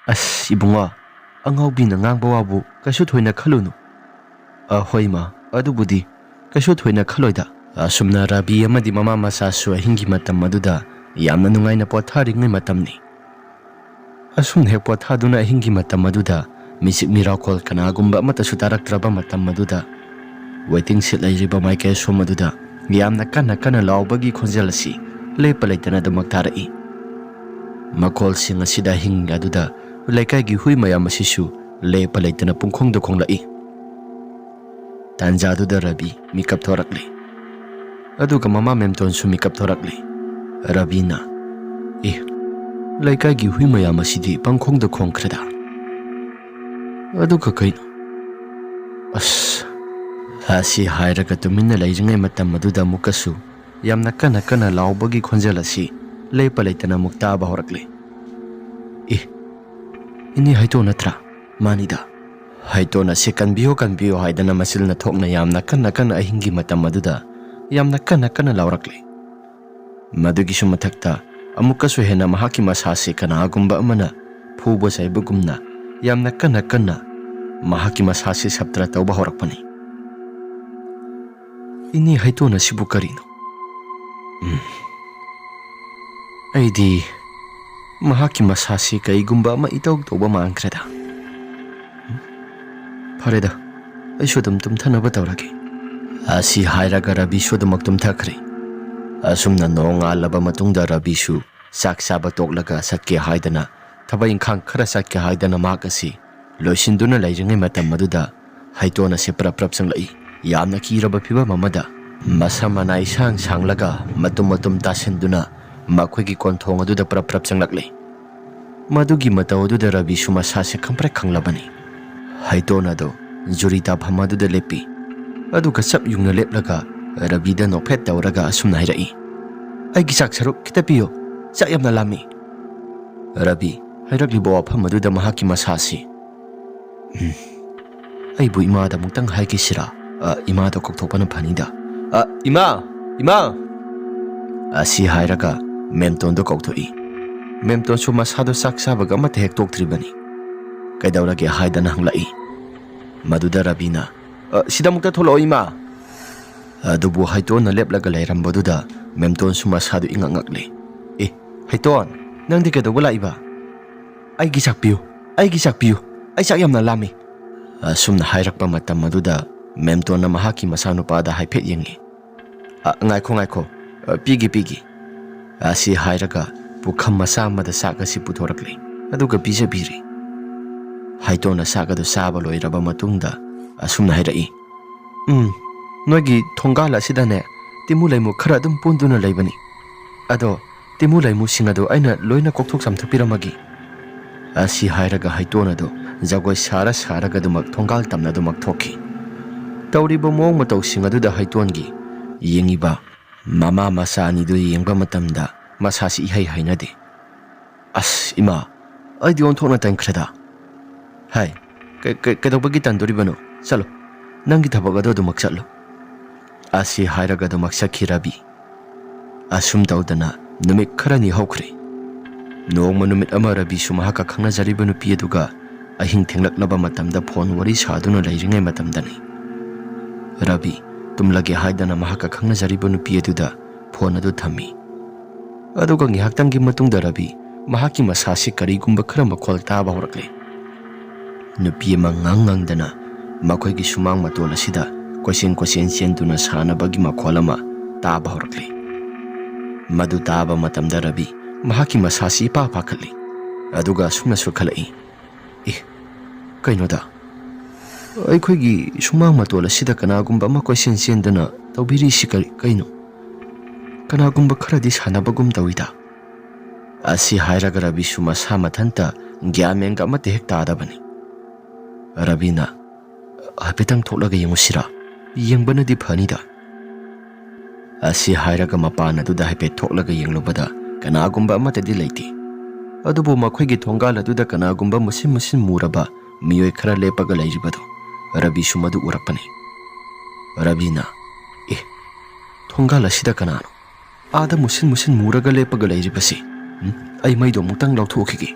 "ꯑꯁ, ꯏꯕꯨꯡꯉꯣ, ꯑꯉꯥꯎꯕꯤꯅ ꯉꯥꯡꯕ ꯋꯥꯕꯨ ꯀꯩꯁꯨ ꯊꯣꯏꯅ ꯈꯜꯂꯨꯅꯨ꯫" "ꯑ, ꯍꯣꯏ, ꯏꯃꯥ, ꯑꯗꯨꯕꯨꯗꯤ ꯀꯩꯁꯨ ꯊꯣꯏꯅ ꯈꯜꯂꯣꯏꯗ꯫" ꯑꯁꯨꯝꯅ ꯔꯕꯤ ꯑꯃꯗꯤ ꯃꯃꯥ ꯃꯆꯥꯁꯨ ꯑꯍꯤꯡꯒꯤ ꯃꯇꯝ ꯑꯗꯨꯗ ꯌꯥꯝꯅ ꯅꯨꯡꯉꯥꯏꯅ ꯄꯣꯊꯥꯔꯤꯉꯩ ꯃꯇꯝꯅꯤ꯫ ꯑꯁꯨꯝꯅ ꯍꯦꯛ ꯄꯣꯊꯥꯗꯨꯅ ꯑꯍꯤꯡꯒꯤ ꯃꯇꯝ ꯑꯗꯨꯗ ꯃꯤꯆꯤꯛ ꯃꯤꯔꯥꯎꯈꯣꯜ ꯀꯅꯥꯒꯨꯝꯕ ꯑꯃꯠꯇꯁꯨ ꯇꯥꯔꯛꯇ꯭ꯔꯕ ꯃꯇꯝ ꯑꯗꯨꯗ, ꯋꯦꯇꯤꯡ ꯁꯤꯠ ꯂꯩꯔꯤꯕ ꯃꯥꯏꯀꯩ ꯑꯁꯣꯝ ꯑꯗꯨꯗ ꯌꯥꯝꯅ ꯀꯟꯅ ꯀꯟꯅ ꯂꯥꯎꯕꯒꯤ ꯈꯣꯟꯖꯦꯜ ꯑꯁꯤ ꯂꯦꯞꯄ ꯂꯩꯇꯅ ꯑꯗꯨꯃꯛ ꯇꯥꯔꯛꯏ꯫ ꯃꯈꯣꯜꯁꯤꯡ ꯑꯁꯤꯗ ꯑꯍꯤꯡ ꯑꯗꯨꯗ ꯂꯩꯀꯥꯏꯒꯤ ꯍꯨꯏ ꯃꯌꯥꯝ ꯑꯁꯤꯁꯨ ꯂꯦꯞꯄ ꯂꯩꯇꯅ ꯄꯨꯡꯈꯣꯡꯗ ꯈꯣꯡꯂꯛꯏ꯫ ꯇꯥꯟꯖꯥꯗꯨꯗ ꯔꯕꯤ ꯃꯤꯀꯞ ꯊꯣꯔꯛꯂꯦ꯫ ꯑꯗꯨꯒ ꯃꯃꯥ ꯃꯦꯝꯇꯣꯟꯁꯨ ꯃꯤꯀꯞ ꯊꯣꯔꯛꯂꯦ꯫ ꯔꯕꯤꯅ, "ꯑꯦ, ꯂꯩꯀꯥꯏꯒꯤ ꯍꯨꯏ ꯃꯌꯥꯝ ꯑꯁꯤꯗꯤ ꯄꯪꯈꯣꯡꯗ ꯈꯣꯡꯈ꯭ꯔꯦꯗ꯫ ꯑꯗꯨꯒ ꯀꯩꯅꯣ? ꯑꯁ!" ꯑꯁꯤ ꯍꯥꯏꯔꯒ ꯇꯨꯃꯤꯟꯅ ꯂꯩꯔꯤꯉꯩ ꯃꯇꯝ ꯑꯗꯨꯗ ꯑꯃꯨꯛꯀꯁꯨ ꯌꯥꯝꯅ ꯀꯟꯅ ꯀꯟꯅ ꯂꯥꯎꯕꯒꯤ ꯈꯣꯟꯖꯦꯜ ꯑꯁꯤ ꯂꯦꯞꯄ ꯂꯩꯇꯅ ꯑꯃꯨꯛ ꯇꯥꯕ ꯍꯧꯔꯛꯂꯦ꯫ "ꯑꯦ, ꯏꯅꯦ ꯍꯩꯇꯣ ꯅꯠꯇ꯭ꯔꯥ? ꯃꯥꯅꯤꯗ꯫" ꯍꯩꯇꯣꯟ ꯑꯁꯤ "ꯀꯟꯕꯤꯌꯨ, ꯀꯟꯕꯤꯌꯨ" ꯍꯥꯏꯗꯅ ꯃꯆꯤꯜꯅ ꯊꯣꯛꯅ ꯌꯥꯝꯅ ꯀꯟꯅ ꯀꯟꯅ ꯑꯍꯤꯡꯒꯤ ꯃꯇꯝ ꯑꯗꯨꯗ ꯌꯥꯝꯅ ꯀꯟꯅ ꯀꯟꯅ ꯂꯥꯎꯔꯛꯂꯦ꯫ ꯃꯗꯨꯒꯤꯁꯨ ꯃꯊꯛꯇ ꯑꯃꯨꯛꯀꯁꯨ ꯍꯦꯟꯅ ꯃꯍꯥꯛꯀꯤ ꯃꯁꯥꯁꯤ ꯀꯅꯥꯒꯨꯝꯕ ꯑꯃꯅ ꯐꯨꯕ ꯆꯩꯕꯒꯨꯝꯅ ꯌꯥꯝꯅ ꯀꯟꯅ ꯀꯟꯅ ꯃꯍꯥꯛꯀꯤ ꯃꯁꯥꯁꯤ ꯁꯞꯇ꯭ꯔ ꯇꯧꯕ ꯍꯧꯔꯛꯄꯅꯤ꯫ "ꯏꯅꯦ ꯍꯩꯇꯣꯟ ꯑꯁꯤꯕꯨ ꯀꯔꯤꯅꯣ? ꯎꯝ, ꯑꯩꯗꯤ ꯃꯍꯥꯛꯀꯤ ꯃꯁꯥꯁꯤ ꯀꯩꯒꯨꯝꯕ ꯑꯃ ꯏꯇꯧ ꯇꯧꯕ ꯃꯥꯟꯈ꯭ꯔꯦꯗ꯫ ꯎꯝ, ꯐꯔꯦꯗ, ꯑꯩꯁꯨ ꯑꯗꯨꯝ ꯇꯨꯝꯊꯅꯕ ꯇꯧꯔꯒꯦ꯫" ꯑꯁꯤ ꯍꯥꯏꯔꯒ ꯔꯕꯤꯁꯨ ꯑꯗꯨꯃꯛ ꯇꯨꯝꯊꯈ꯭ꯔꯦ꯫ ꯑꯁꯨꯝꯅ ꯅꯣꯡꯉꯥꯜꯂꯕ ꯃꯇꯨꯡꯗ ꯔꯕꯤꯁꯨ ꯆꯥꯛ ꯆꯥꯕ ꯇꯣꯛꯂꯒ ꯆꯠꯀꯦ ꯍꯥꯏꯗꯅ, ꯊꯕꯛ ꯏꯪꯈꯥꯡ ꯈꯔ ꯆꯠꯀꯦ ꯍꯥꯏꯗꯅ ꯃꯍꯥꯛ ꯑꯁꯤ ꯂꯣꯏꯁꯤꯟꯗꯨꯅ ꯂꯩꯔꯤꯉꯩ ꯃꯇꯝ ꯑꯗꯨꯗ ꯍꯩꯇꯣꯟ ꯑꯁꯤ ꯄ꯭ꯔꯞ ꯄ꯭ꯔꯞ ꯆꯪꯂꯛꯏ꯫ ꯌꯥꯝꯅ ꯀꯤꯔꯕ ꯐꯤꯕꯝ ꯑꯃꯗ ꯃꯁꯝ ꯃꯅꯥ ꯏꯁꯥꯡ ꯁꯥꯡꯂꯒ ꯃꯇꯨꯝ ꯃꯇꯨꯝ ꯇꯥꯁꯤꯟꯗꯨꯅ ꯃꯈꯣꯏꯒꯤ ꯀꯣꯟꯊꯣꯡ ꯑꯗꯨꯗ ꯄ꯭ꯔꯞ ꯄ꯭ꯔꯞ ꯆꯪꯂꯛꯂꯦ꯫ ꯃꯗꯨꯒꯤ ꯃꯇꯧ ꯑꯗꯨꯗ ꯔꯕꯤꯁꯨ ꯃꯁꯥꯁꯦ ꯈꯪꯄ꯭ꯔꯦꯛ ꯈꯪꯂꯕꯅꯤ꯫ ꯍꯩꯇꯣꯟ ꯑꯗꯨ ꯖꯨꯔꯤ ꯇꯥꯐꯝ ꯑꯗꯨꯗ ꯂꯦꯞꯄꯤ꯫ ꯑꯗꯨꯒ ꯆꯞ ꯌꯨꯡꯅ ꯂꯦꯞꯂꯒ ꯔꯕꯤꯗ ꯅꯣꯛꯐꯦꯠ ꯇꯧꯔꯒ ꯑꯁꯨꯝꯅ ꯍꯥꯏꯔꯛꯏ, "ꯑꯩꯒꯤ ꯆꯥꯛ ꯁꯔꯨꯛ ꯈꯤꯇ ꯄꯤꯌꯨ, ꯆꯥꯛ ꯌꯥꯝꯅ ꯂꯥꯝꯃꯤ꯫" ꯔꯕꯤ ꯍꯥꯏꯔꯛꯂꯤꯕ ꯋꯥꯐꯝ ꯑꯗꯨꯗ ꯃꯍꯥꯛꯀꯤ ꯃꯁꯥꯁꯤ, "ꯎꯝ, ꯑꯩꯕꯨ ꯏꯃꯥꯗ ꯑꯃꯨꯛꯇꯪ ꯍꯥꯏꯒꯦꯁꯤꯔꯥ? ꯑ, ꯏꯃꯥꯗ ꯀꯧꯊꯣꯛꯄꯅ ꯐꯅꯤꯗ꯫ ꯑ, ꯏꯃꯥ!" "ꯏꯃꯥ!" ꯑꯁꯤ ꯍꯥꯏꯔꯒ ꯃꯦꯝꯇꯣꯟꯗꯣ ꯀꯧꯊꯣꯛꯏ꯫ ꯃꯦꯝꯇꯣꯟꯁꯨ ꯃꯁꯥꯗꯣ ꯆꯥꯛ ꯆꯥꯕꯒ ꯑꯃꯠꯇ ꯍꯦꯛ ꯇꯣꯛꯇ꯭ꯔꯤꯕꯅꯤ꯫ "ꯀꯩꯗꯧꯔꯒꯦ?" ꯍꯥꯏꯗꯅ ꯍꯪꯂꯛꯏ꯫ ꯃꯗꯨꯗ ꯔꯕꯤꯅ, "ꯑ, ꯁꯤꯗ ꯑꯃꯨꯛꯇ ꯊꯣꯛꯂꯛꯑꯣ, ꯏꯃꯥ!" ꯑꯗꯨꯕꯨ ꯍꯩꯇꯣꯟꯅ ꯂꯦꯞꯂꯒ ꯂꯩꯔꯝꯕꯗꯨꯗ ꯃꯦꯝꯇꯣꯟꯁꯨ ꯃꯁꯥꯗꯨ ꯏꯉꯛ ꯉꯛꯂꯦ꯫ "ꯑꯦ, ꯍꯩꯇꯣꯟ, ꯅꯪꯗꯤ ꯀꯩꯗꯧꯕ ꯂꯥꯛꯏꯕ?" "ꯑꯩꯒꯤ ꯆꯥꯛ ꯄꯤꯌꯨ, ꯑꯩꯒꯤ ꯆꯥꯛ ꯄꯤꯌꯨ, ꯑꯩ ꯆꯥꯛ ꯌꯥꯝꯅ ꯂꯥꯝꯃꯤ꯫" ꯑꯁꯨꯝꯅ ꯍꯥꯏꯔꯛꯄ ꯃꯇꯝ ꯑꯗꯨꯗ ꯃꯦꯝꯇꯣꯟꯅ ꯃꯍꯥꯛꯀꯤ ꯃꯆꯥꯅꯨꯄꯥꯗ ꯍꯥꯏꯐꯦꯠ ꯌꯦꯡꯉꯤ꯫ "ꯑ, ꯉꯥꯏꯈꯣ, ꯉꯥꯏꯈꯣ꯫ ꯑ, ꯄꯤꯒꯦ, ꯄꯤꯒꯦ꯫" ꯑꯁꯤ ꯍꯥꯏꯔꯒ ꯄꯨꯈꯝ ꯃꯆꯥ ꯑꯃꯗ ꯆꯥꯛ ꯑꯁꯤ ꯄꯨꯊꯣꯔꯛꯂꯦ, ꯑꯗꯨꯒ ꯄꯤꯖꯕꯤꯔꯦ꯫ ꯍꯩꯇꯣꯟꯅ ꯆꯥꯛ ꯑꯗꯨ ꯆꯥꯕ ꯂꯣꯏꯔꯕ ꯃꯇꯨꯡꯗ ꯑꯁꯨꯝꯅ ꯍꯥꯏꯔꯛꯏ, "ꯎꯝ, ꯅꯣꯏꯒꯤ ꯊꯣꯡꯒꯥꯜ ꯑꯁꯤꯗꯅꯦ ꯇꯤꯃꯨ ꯂꯩꯃꯨ ꯈꯔ ꯑꯗꯨꯝ ꯄꯨꯟꯗꯨꯅ ꯂꯩꯕꯅꯤ꯫ ꯑꯗꯣ ꯇꯤꯃꯨ ꯂꯩꯃꯨꯁꯤꯡ ꯑꯗꯨ ꯑꯩꯅ ꯂꯣꯏꯅ ꯀꯣꯛꯊꯣꯛ ꯆꯥꯝꯊꯣꯛꯄꯤꯔꯝꯃꯒꯦ꯫" ꯑꯁꯤ ꯍꯥꯏꯔꯒ ꯍꯩꯇꯣꯟ ꯑꯗꯨ ꯖꯒꯣꯏ ꯁꯥꯔ ꯁꯥꯔꯒ ꯑꯗꯨꯃꯛ ꯊꯣꯡꯒꯥꯜ ꯇꯝꯅ ꯑꯗꯨꯃꯛ ꯊꯣꯛꯈꯤ꯫ ꯇꯧꯔꯤꯕ ꯃꯑꯣꯡ ꯃꯇꯧꯁꯤꯡ ꯑꯗꯨꯗ ꯍꯩꯇꯣꯟꯒꯤ ꯌꯦꯡꯉꯤꯕ ꯃꯃꯥ ꯃꯆꯥ ꯑꯅꯤꯗꯨ ꯌꯦꯡꯕ ꯃꯇꯝꯗ ꯃꯁꯥꯁꯤ ꯏꯍꯩ ꯍꯩꯅꯗꯦ꯫ "ꯑꯁ, ꯏꯃꯥ, ꯑꯩꯗꯤ ꯑꯣꯟꯊꯣꯛꯅ ꯇꯟꯈ꯭ꯔꯦꯗ꯫ ꯍꯥꯏ, ꯀ-, ꯀ-, ꯀꯩꯗꯧꯕꯒꯤ ꯇꯟꯗꯣꯔꯤꯕꯅꯣ? ꯆꯠꯂꯣ, ꯅꯪꯒꯤ ꯊꯕꯛ ꯑꯗꯨ ꯑꯗꯨꯃꯛ ꯆꯠꯂꯣ꯫" ꯑꯁꯤ ꯍꯥꯏꯔꯒ ꯑꯗꯨꯃꯛ ꯆꯠꯈꯤ ꯔꯕꯤ꯫ ꯑꯁꯨꯝ ꯇꯧꯗꯅ ꯅꯨꯃꯤꯠ ꯈꯔꯅꯤ ꯍꯧꯈ꯭ꯔꯦ꯫ ꯅꯣꯡꯃ ꯅꯨꯃꯤꯠ ꯑꯃ ꯔꯕꯤꯁꯨ ꯃꯍꯥꯛꯀ ꯈꯪꯅꯖꯔꯤꯕ ꯅꯨꯄꯤ ꯑꯗꯨꯒ ꯑꯍꯤꯡ ꯊꯦꯡꯂꯛꯂꯕ ꯃꯇꯝꯗ ꯐꯣꯟ ꯋꯥꯔꯤ ꯁꯥꯗꯨꯅ ꯂꯩꯔꯤꯉꯩ ꯃꯇꯝꯗꯅꯤ꯫ ꯔꯕꯤ ꯇꯨꯝꯂꯒꯦ ꯍꯥꯏꯗꯅ ꯃꯍꯥꯛꯀ ꯈꯪꯅꯖꯔꯤꯕ ꯅꯨꯄꯤ ꯑꯗꯨꯗ ꯐꯣꯟ ꯑꯗꯨ ꯊꯝꯃꯤ꯫ ꯑꯗꯨꯒ ꯉꯥꯏꯍꯥꯛꯇꯪꯒꯤ ꯃꯇꯨꯡꯗ ꯔꯕꯤ ꯃꯍꯥꯛꯀꯤ ꯃꯁꯥꯁꯤ ꯀꯔꯤꯒꯨꯝꯕ ꯈꯔ ꯃꯈꯣꯜ ꯇꯥꯕ ꯍꯧꯔꯛꯂꯦ꯫ ꯅꯨꯄꯤ ꯑꯃ ꯉꯥꯡ ꯉꯥꯡꯗꯅ ꯃꯈꯣꯏꯒꯤ ꯁꯨꯃꯥꯡ ꯃꯇꯣꯜ ꯑꯁꯤꯗ ꯀꯣꯏꯆꯦꯟ ꯀꯣꯏꯆꯦꯟ ꯆꯦꯟꯗꯨꯅ ꯁꯥꯟꯅꯕꯒꯤ ꯃꯈꯣꯜ ꯑꯃ ꯇꯥꯕ ꯍꯧꯔꯛꯂꯦ꯫ ꯃꯗꯨ ꯇꯥꯕ ꯃꯇꯝꯗ ꯔꯕꯤ ꯃꯍꯥꯛꯀꯤ ꯃꯁꯥꯁꯤ ꯏꯄꯥ ꯄꯥꯈꯠꯂꯤ꯫ ꯑꯗꯨꯒ ꯑꯁꯨꯝꯅꯁꯨ ꯈꯜꯂꯛꯏ, "ꯑꯦ, ꯀꯩꯅꯣꯗ, ꯑꯩꯈꯣꯏꯒꯤ ꯁꯨꯃꯥꯡ ꯃꯇꯣꯜ ꯑꯁꯤꯗ ꯀꯅꯥꯒꯨꯝꯕ ꯑꯃ ꯀꯣꯏꯆꯦꯟ ꯆꯦꯟꯗꯅ ꯇꯧꯕꯤꯔꯤꯁꯤ ꯀꯔꯤ, ꯀꯩꯅꯣ? ꯀꯅꯥꯒꯨꯝꯕ ꯈꯔꯗꯤ ꯁꯥꯟꯅꯕꯒꯨꯝ ꯇꯧꯏꯗ꯫" ꯑꯁꯤ ꯍꯥꯏꯔꯒ ꯔꯕꯤꯁꯨ ꯃꯁꯥ ꯃꯊꯟꯇ ꯒ꯭ꯌꯥꯟ ꯃꯦꯟꯒ ꯑꯃꯠꯇ ꯍꯦꯛ ꯇꯥꯗꯕꯅꯤ꯫ ꯔꯕꯤꯅ, "ꯍꯥꯏꯐꯦꯠꯇꯪ ꯊꯣꯛꯂꯒ ꯌꯦꯡꯉꯨꯁꯤꯔꯥ? ꯌꯦꯡꯕꯅꯗꯤ ꯐꯅꯤꯗ꯫" ꯑꯁꯤ ꯍꯥꯏꯔꯒ ꯃꯄꯥꯟ ꯑꯗꯨꯗ ꯍꯥꯏꯐꯦꯠ ꯊꯣꯛꯂꯒ ꯌꯦꯡꯂꯨꯕꯗ ꯀꯅꯥꯒꯨꯝꯕ ꯑꯃꯠꯇꯗꯤ ꯂꯩꯇꯦ꯫ ꯑꯗꯨꯕꯨ ꯃꯈꯣꯏꯒꯤ ꯊꯣꯡꯒꯥꯜ ꯑꯗꯨꯗ ꯀꯅꯥꯒꯨꯝꯕ ꯃꯨꯁꯤꯟ ꯃꯨꯁꯤꯟ ꯃꯨꯔꯕ ꯃꯤꯑꯣꯏ ꯈꯔ ꯂꯦꯞꯄꯒ ꯂꯩꯔꯤꯕꯗꯨ ꯔꯕꯤꯁꯨ ꯃꯗꯨ ꯎꯔꯛꯄꯅꯤ꯫ ꯔꯕꯤꯅ, "ꯑꯦ, ꯊꯣꯡꯒꯥꯜ ꯑꯁꯤꯗ ꯀꯅꯥꯅꯣ ꯑꯥꯗ ꯃꯨꯁꯤꯟ ꯃꯨꯁꯤꯟ ꯃꯨꯔꯒ ꯂꯦꯞꯄꯒ ꯂꯩꯔꯤꯕꯁꯤ? ꯎꯝ? ꯑꯩ ꯃꯩꯗꯣ ꯑꯃꯨꯛꯇꯪ ꯂꯧꯊꯣꯛꯈꯤꯒꯦ꯫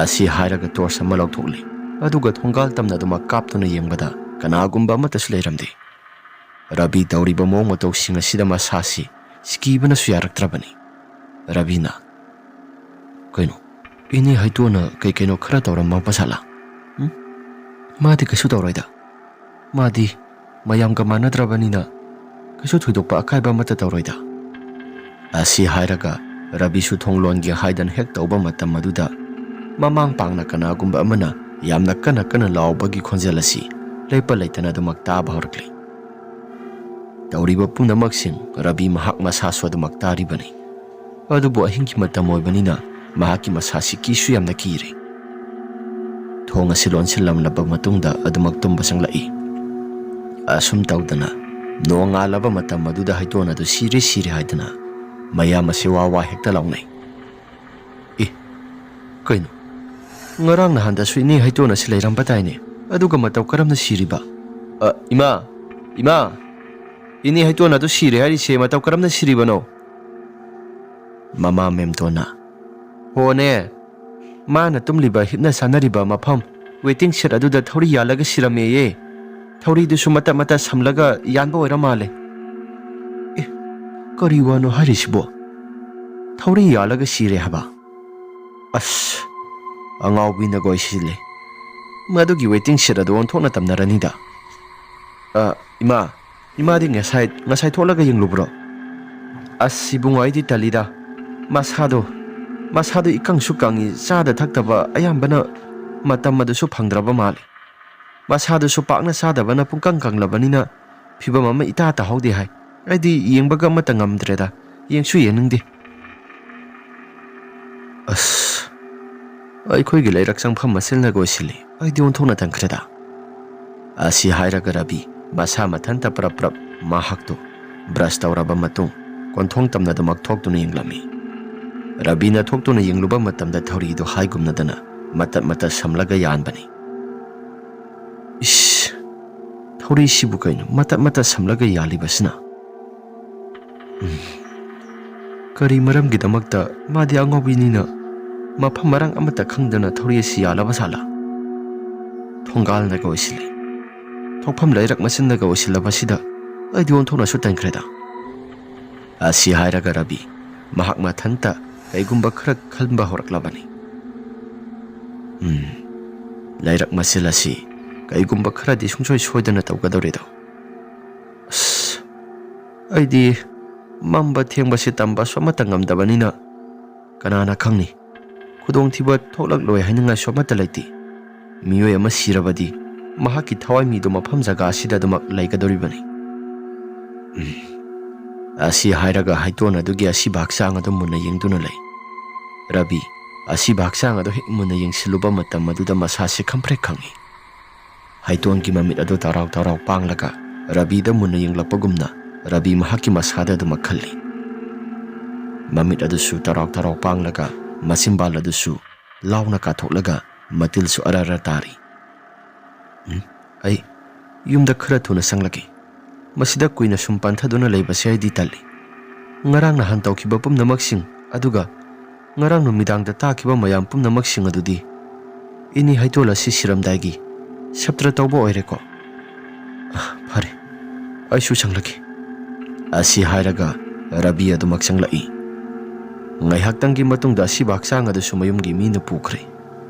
ꯑꯁꯤ ꯍꯥꯏꯔꯒ ꯇꯣꯔꯆ ꯑꯃ ꯂꯧꯊꯣꯛꯂꯦ꯫ ꯑꯗꯨꯒ ꯊꯣꯡꯒꯥꯜ ꯇꯝꯅ ꯑꯗꯨꯃꯛ ꯀꯥꯞꯇꯨꯅ ꯌꯦꯡꯕꯗ ꯀꯅꯥꯒꯨꯝꯕ ꯑꯃꯠꯇꯁꯨ ꯂꯩꯔꯝꯗꯦ꯫ ꯔꯕꯤ ꯇꯧꯔꯤꯕ ꯃꯑꯣꯡ ꯃꯇꯧꯁꯤꯡ ꯑꯁꯤꯗ ꯃꯁꯥꯁꯤ ꯀꯤꯕꯅꯁꯨ ꯌꯥꯔꯛꯇ꯭ꯔꯕꯅꯤ꯫ ꯔꯕꯤꯅ, "ꯀꯩꯅꯣ, ꯏꯅꯦ ꯍꯩꯇꯣꯟꯅ ꯀꯩ ꯀꯩꯅꯣ ꯈꯔ ꯇꯧꯔꯝꯃꯕ ꯖꯥꯠꯂꯥ? ꯎꯝ? ꯃꯥꯗꯤ ꯀꯩꯁꯨ ꯇꯧꯔꯣꯏꯗ꯫ ꯃꯥꯗꯤ ꯃꯌꯥꯝꯒ ꯃꯥꯟꯅꯗ꯭ꯔꯕꯅꯤꯅ ꯀꯩꯁꯨ ꯊꯣꯏꯗꯣꯛꯄ ꯑꯀꯥꯏꯕ ꯑꯃꯠꯇ ꯇꯧꯔꯣꯏꯗ"꯫ ꯑꯁꯤ ꯍꯥꯏꯔꯒ ꯔꯕꯤꯁꯨ ꯊꯣꯡ ꯂꯣꯟꯒꯦ ꯍꯥꯏꯗꯅ ꯍꯦꯛ ꯇꯧꯕ ꯃꯇꯝ ꯑꯗꯨꯗ ꯃꯃꯥꯡ ꯄꯥꯡꯅ ꯀꯅꯥꯒꯨꯝꯕ ꯑꯃꯅ ꯌꯥꯝꯅ ꯀꯟꯅ ꯀꯟꯅ ꯂꯥꯎꯕꯒꯤ ꯈꯣꯟꯖꯦꯜ ꯑꯁꯤ ꯂꯦꯞꯄ ꯂꯩꯇꯅ ꯑꯗꯨꯃꯛ ꯇꯥꯕ ꯍꯧꯔꯛꯂꯤ꯫ ꯇꯧꯔꯤꯕ ꯄꯨꯝꯅꯃꯛꯁꯤꯡ ꯔꯕꯤ ꯃꯍꯥꯛ ꯃꯁꯥꯁꯨ ꯑꯗꯨꯃꯛ ꯇꯥꯔꯤꯕꯅꯤ꯫ ꯑꯗꯨꯕꯨ ꯑꯍꯤꯡꯒꯤ ꯃꯇꯝ ꯑꯣꯏꯕꯅꯤꯅ ꯃꯍꯥꯛꯀꯤ ꯃꯁꯥꯁꯤ ꯀꯤꯁꯨ ꯌꯥꯝꯅ ꯀꯤꯔꯦ꯫ ꯊꯣꯡ ꯑꯁꯤ ꯂꯣꯟꯁꯤꯜꯂꯝꯂꯕ ꯃꯇꯨꯡꯗ ꯑꯗꯨꯃꯛ ꯇꯨꯝꯕ ꯆꯪꯂꯛꯏ꯫ ꯑꯁꯨꯝ ꯇꯧꯗꯅ ꯅꯣꯡꯉꯥꯜꯂꯕ ꯃꯇꯝ ꯑꯗꯨꯗ ꯍꯩꯇꯣꯟ ꯑꯗꯨ ꯁꯤꯔꯦ, ꯁꯤꯔꯦ ꯍꯥꯏꯗꯅ ꯃꯌꯥꯝ ꯑꯁꯤ ꯋꯥ ꯋꯥ ꯍꯦꯛꯇ ꯂꯥꯎꯅꯩ꯫ "ꯑꯦ, ꯀꯩꯅꯣ? ꯉꯔꯥꯡ ꯅꯍꯥꯟꯗꯁꯨ ꯏꯅꯦ ꯍꯩꯇꯣꯟ ꯑꯁꯤ ꯂꯩꯔꯝꯕ ꯇꯥꯏꯅꯦ, ꯑꯗꯨꯒ ꯃꯇꯧ ꯀꯔꯝꯅ ꯁꯤꯔꯤꯕ?" "ꯑ, ꯏꯃꯥ, ꯏꯃꯥ, ꯏꯅꯦ ꯍꯩꯇꯣꯟ ꯑꯗꯨ ꯁꯤꯔꯦ ꯍꯥꯏꯔꯤꯁꯦ ꯃꯇꯧ ꯀꯔꯝꯅ ꯁꯤꯔꯤꯕꯅꯣ?" ꯃꯃꯥ ꯃꯦꯝꯇꯣꯟꯅ, "ꯍꯣꯅꯦ, ꯃꯥꯅ ꯇꯨꯝꯂꯤꯕ, ꯍꯤꯞꯅ ꯁꯥꯟꯅꯔꯤꯕ ꯃꯐꯝ, ꯋꯦꯇꯤꯡ ꯁꯦꯠ ꯑꯗꯨꯗ ꯊꯧꯔꯤ ꯌꯥꯜꯂꯒ ꯁꯤꯔꯝꯃꯦꯌꯦ꯫ ꯊꯧꯔꯤꯗꯨꯁꯨ ꯃꯇꯠ ꯃꯇꯠ ꯁꯝꯂꯒ ꯌꯥꯟꯕ ꯑꯣꯏꯔ ꯃꯥꯜꯂꯦ꯫" "ꯑꯦ, ꯀꯔꯤ ꯋꯥꯅꯣ ꯍꯥꯏꯔꯤꯁꯤꯕꯣ? ꯊꯧꯔꯤ ꯌꯥꯜꯂꯒ ꯁꯤꯔꯦ ꯍꯥꯏꯕ? ꯑꯁ, ꯑꯉꯥꯎꯕꯤꯅꯒ ꯑꯣꯏꯁꯤꯜꯂꯦ꯫ ꯃꯗꯨꯒꯤ ꯋꯦꯇꯤꯡ ꯁꯦꯠ ꯑꯗꯨ ꯑꯣꯟꯊꯣꯛꯅ ꯇꯝꯅꯔꯅꯤꯗ꯫ ꯑ, ꯏꯃꯥ, ꯏꯃꯥꯗꯤ ꯉꯁꯥꯏ, ꯉꯁꯥꯏ ꯊꯣꯛꯂꯒ ꯌꯦꯡꯂꯨꯕ꯭ꯔꯣ?" "ꯑꯁ, ꯏꯕꯨꯡꯉꯣ, ꯑꯩꯗꯤ ꯇꯜꯂꯤꯗ꯫ ꯃꯁꯥꯗꯣ, ꯃꯁꯥꯗꯣ ꯏꯀꯪꯁꯨ ꯀꯪꯉꯤ, ꯆꯥꯗ ꯊꯛꯇꯕ ꯑꯌꯥꯝꯕꯅ ꯃꯇꯝ ꯑꯗꯨꯁꯨ ꯐꯪꯗ꯭ꯔꯕ ꯃꯥꯜꯂꯤ꯫ ꯃꯁꯥꯗꯨꯁꯨ ꯄꯥꯛꯅ ꯆꯥꯗꯕꯅ ꯄꯨꯡꯀꯪ ꯀꯪꯂꯕꯅꯤꯅ ꯐꯤꯕꯝ ꯑꯃ ꯏꯇꯥ ꯇꯥꯍꯧꯗꯦ ꯍꯥꯏ꯫ ꯑꯩꯗꯤ ꯌꯦꯡꯕꯒ ꯑꯃꯠꯇ ꯉꯝꯗ꯭ꯔꯦꯗ, ꯌꯦꯡꯁꯨ ꯌꯦꯡꯅꯤꯡꯗꯦ꯫" "ꯑꯁ, ꯑꯩꯈꯣꯏꯒꯤ ꯂꯩꯔꯛ ꯆꯪꯐꯝ ꯃꯁꯤꯅꯒ ꯑꯣꯏꯁꯤꯜꯂꯤ꯫ ꯑꯩꯗꯤ ꯑꯣꯟꯊꯣꯛꯅ ꯇꯟꯈ꯭ꯔꯦꯗ꯫" ꯑꯁꯤ ꯍꯥꯏꯔꯒ ꯔꯕꯤ ꯃꯁꯥ ꯃꯊꯟꯇ ꯄ꯭ꯔꯞ ꯄ꯭ꯔꯞ ꯃꯍꯥꯛꯇꯨ ꯕ꯭ꯔꯁ ꯇꯧꯔꯕ ꯃꯇꯨꯡ ꯀꯣꯟꯊꯣꯡ ꯇꯝꯅꯗꯨꯃꯛ ꯊꯣꯛꯇꯨꯅ ꯌꯦꯡꯂꯝꯃꯤ꯫ ꯔꯕꯤꯅ ꯊꯣꯛꯇꯨꯅ ꯌꯦꯡꯂꯨꯕ ꯃꯇꯝꯗ ꯊꯧꯔꯤꯗꯨ ꯍꯥꯏꯒꯨꯝꯅꯗꯅ ꯃꯇꯠ ꯃꯇꯠ ꯁꯝꯂꯒ ꯌꯥꯟꯕꯅꯤ꯫ "ꯏꯁ, ꯊꯧꯔꯤꯁꯤꯕꯨ ꯀꯩꯅꯣ ꯃꯇꯠ ꯃꯇꯠ ꯁꯝꯂꯒ ꯌꯥꯜꯂꯤꯕꯁꯤꯅ?" ꯎꯝ꯫ ꯀꯔꯤ ꯃꯔꯝꯒꯤꯗꯃꯛꯇ ꯃꯥꯗꯤ ꯑꯉꯥꯎꯕꯤꯅꯤꯅ ꯃꯐꯝ ꯃꯔꯥꯡ ꯑꯃꯠꯇ ꯈꯪꯗꯅ ꯊꯧꯔꯤ ꯑꯁꯤ ꯌꯥꯜꯂꯕ ꯖꯥꯠꯂꯥ? ꯊꯣꯡꯒꯥꯜꯅꯒ ꯑꯣꯏꯁꯤꯜꯂꯦ꯫ ꯊꯣꯛꯐꯝ ꯂꯩꯔꯛ ꯃꯆꯤꯟꯗꯒ ꯑꯣꯏꯁꯤꯜꯂꯕꯁꯤꯗ ꯑꯩꯗꯤ ꯑꯣꯟꯊꯣꯛꯅꯁꯨ ꯇꯟꯈ꯭ꯔꯦꯗ꯫ ꯑꯁꯤ ꯍꯥꯏꯔꯒ ꯔꯕꯤ ꯃꯍꯥꯛ ꯃꯊꯟꯇ ꯀꯩꯒꯨꯝꯕ ꯈꯔ ꯈꯟꯕ ꯍꯧꯔꯛꯂꯕꯅꯤ꯫ ꯎꯝ, ꯂꯩꯔꯛ ꯃꯆꯤꯜ ꯑꯁꯤ ꯀꯩꯒꯨꯝꯕ ꯈꯔꯗꯤ ꯁꯨꯡꯁꯣꯏ ꯁꯣꯏꯗꯅ ꯇꯧꯒꯗꯧꯔꯦꯗꯣ꯫ ꯑꯁ, ꯑꯩꯗꯤ ꯃꯝꯕ ꯊꯦꯡꯕꯁꯤ ꯇꯝꯕꯁꯨ ꯑꯃꯠꯇ ꯉꯝꯗꯕꯅꯤꯅ ꯀꯅꯥꯅ ꯈꯪꯅꯤ? ꯈꯨꯗꯣꯡꯊꯤꯕ ꯊꯣꯛꯂꯛꯂꯣꯏ ꯍꯥꯏꯅꯤꯡꯉꯥꯏꯁꯨ ꯑꯃꯠꯇ ꯂꯩꯇꯦ꯫ ꯃꯤꯑꯣꯏ ꯑꯃ ꯁꯤꯔꯕꯗꯤ ꯃꯍꯥꯛꯀꯤ ꯊꯋꯥꯏ ꯃꯤꯗꯨ ꯃꯐꯝ ꯖꯒꯥ ꯑꯁꯤꯗ ꯑꯗꯨꯃꯛ ꯂꯩꯒꯗꯧꯔꯤꯕꯅꯤ꯫ ꯎꯝ꯫ ꯑꯁꯤ ꯍꯥꯏꯔꯒ ꯍꯩꯇꯣꯟ ꯑꯗꯨꯒꯤ ꯑꯁꯤꯕ ꯍꯛꯆꯥꯡ ꯑꯗꯨ ꯃꯨꯟꯅ ꯌꯦꯡꯗꯨꯅ ꯂꯩ꯫ ꯔꯕꯤ ꯑꯁꯤꯕ ꯍꯛꯆꯥꯡ ꯑꯗꯨ ꯍꯦꯛ ꯃꯨꯟꯅ ꯌꯦꯡꯁꯤꯜꯂꯨꯕ ꯃꯇꯝ ꯑꯗꯨꯗ ꯃꯁꯥꯁꯤ ꯈꯝꯐ꯭ꯔꯦꯛ ꯈꯪꯉꯤ꯫ ꯍꯩꯇꯣꯟꯒꯤ ꯃꯃꯤꯠ ꯑꯗꯨ ꯇꯔꯥꯎ ꯇꯔꯥꯎ ꯄꯥꯡꯂꯒ ꯔꯕꯤꯗ ꯃꯨꯟꯅ ꯌꯦꯡꯂꯛꯄꯒꯨꯝꯅ ꯔꯕꯤ ꯃꯍꯥꯛꯀꯤ ꯃꯁꯥꯗ ꯑꯗꯨꯃꯛ ꯈꯜꯂꯤ꯫ ꯃꯃꯤꯠ ꯑꯗꯨꯁꯨ ꯇꯔꯥꯎ ꯇꯔꯥꯎ ꯄꯥꯡꯂꯒ ꯃꯆꯤꯟꯕꯥꯜ ꯑꯗꯨꯁꯨ ꯂꯥꯎꯅ ꯀꯥꯊꯣꯛꯂꯒ ꯃꯇꯤꯜꯁꯨ ꯑꯔ ꯑꯔ ꯇꯥꯔꯤ꯫ "ꯎꯝ, ꯑꯩ ꯌꯨꯝꯗ ꯈꯔ ꯊꯨꯅ ꯆꯪꯂꯒꯦ꯫ ꯃꯁꯤꯗ ꯀꯨꯏꯅ ꯁꯨꯝ ꯄꯟꯊꯗꯨꯅ ꯂꯩꯕꯁꯦ ꯑꯩꯗꯤ ꯇꯜꯂꯤ꯫ ꯉꯔꯥꯡ ꯅꯍꯥꯟ ꯇꯧꯈꯤꯕ ꯄꯨꯝꯅꯃꯛꯁꯤꯡ ꯑꯗꯨꯒ ꯉꯔꯥꯡ ꯅꯨꯃꯤꯗꯥꯡꯗ ꯇꯥꯈꯤꯕ ꯃꯌꯥꯝ ꯄꯨꯝꯅꯃꯛꯁꯤꯡ ꯑꯗꯨꯗꯤ ꯏꯅꯤ ꯍꯩꯇꯣꯜ ꯑꯁꯤ ꯁꯤꯔꯝꯗꯥꯏꯒꯤ ꯁꯞꯇ꯭ꯔ ꯇꯧꯕ ꯑꯣꯏꯔꯦꯀꯣ꯫ ꯑ, ꯐꯔꯦ, ꯑꯩꯁꯨ ꯆꯪꯂꯒꯦ꯫" ꯑꯁꯤ ꯍꯥꯏꯔꯒ ꯔꯕꯤ ꯑꯗꯨꯃꯛ ꯆꯪꯂꯛꯏ꯫ ꯉꯥꯏꯍꯥꯛꯇꯪꯒꯤ ꯃꯇꯨꯡꯗ ꯑꯁꯤꯕ ꯍꯛꯆꯥꯡ ꯑꯗꯨꯁꯨ ꯃꯌꯨꯝꯒꯤ ꯃꯤꯅ ꯄꯨꯈ꯭ꯔꯦ꯫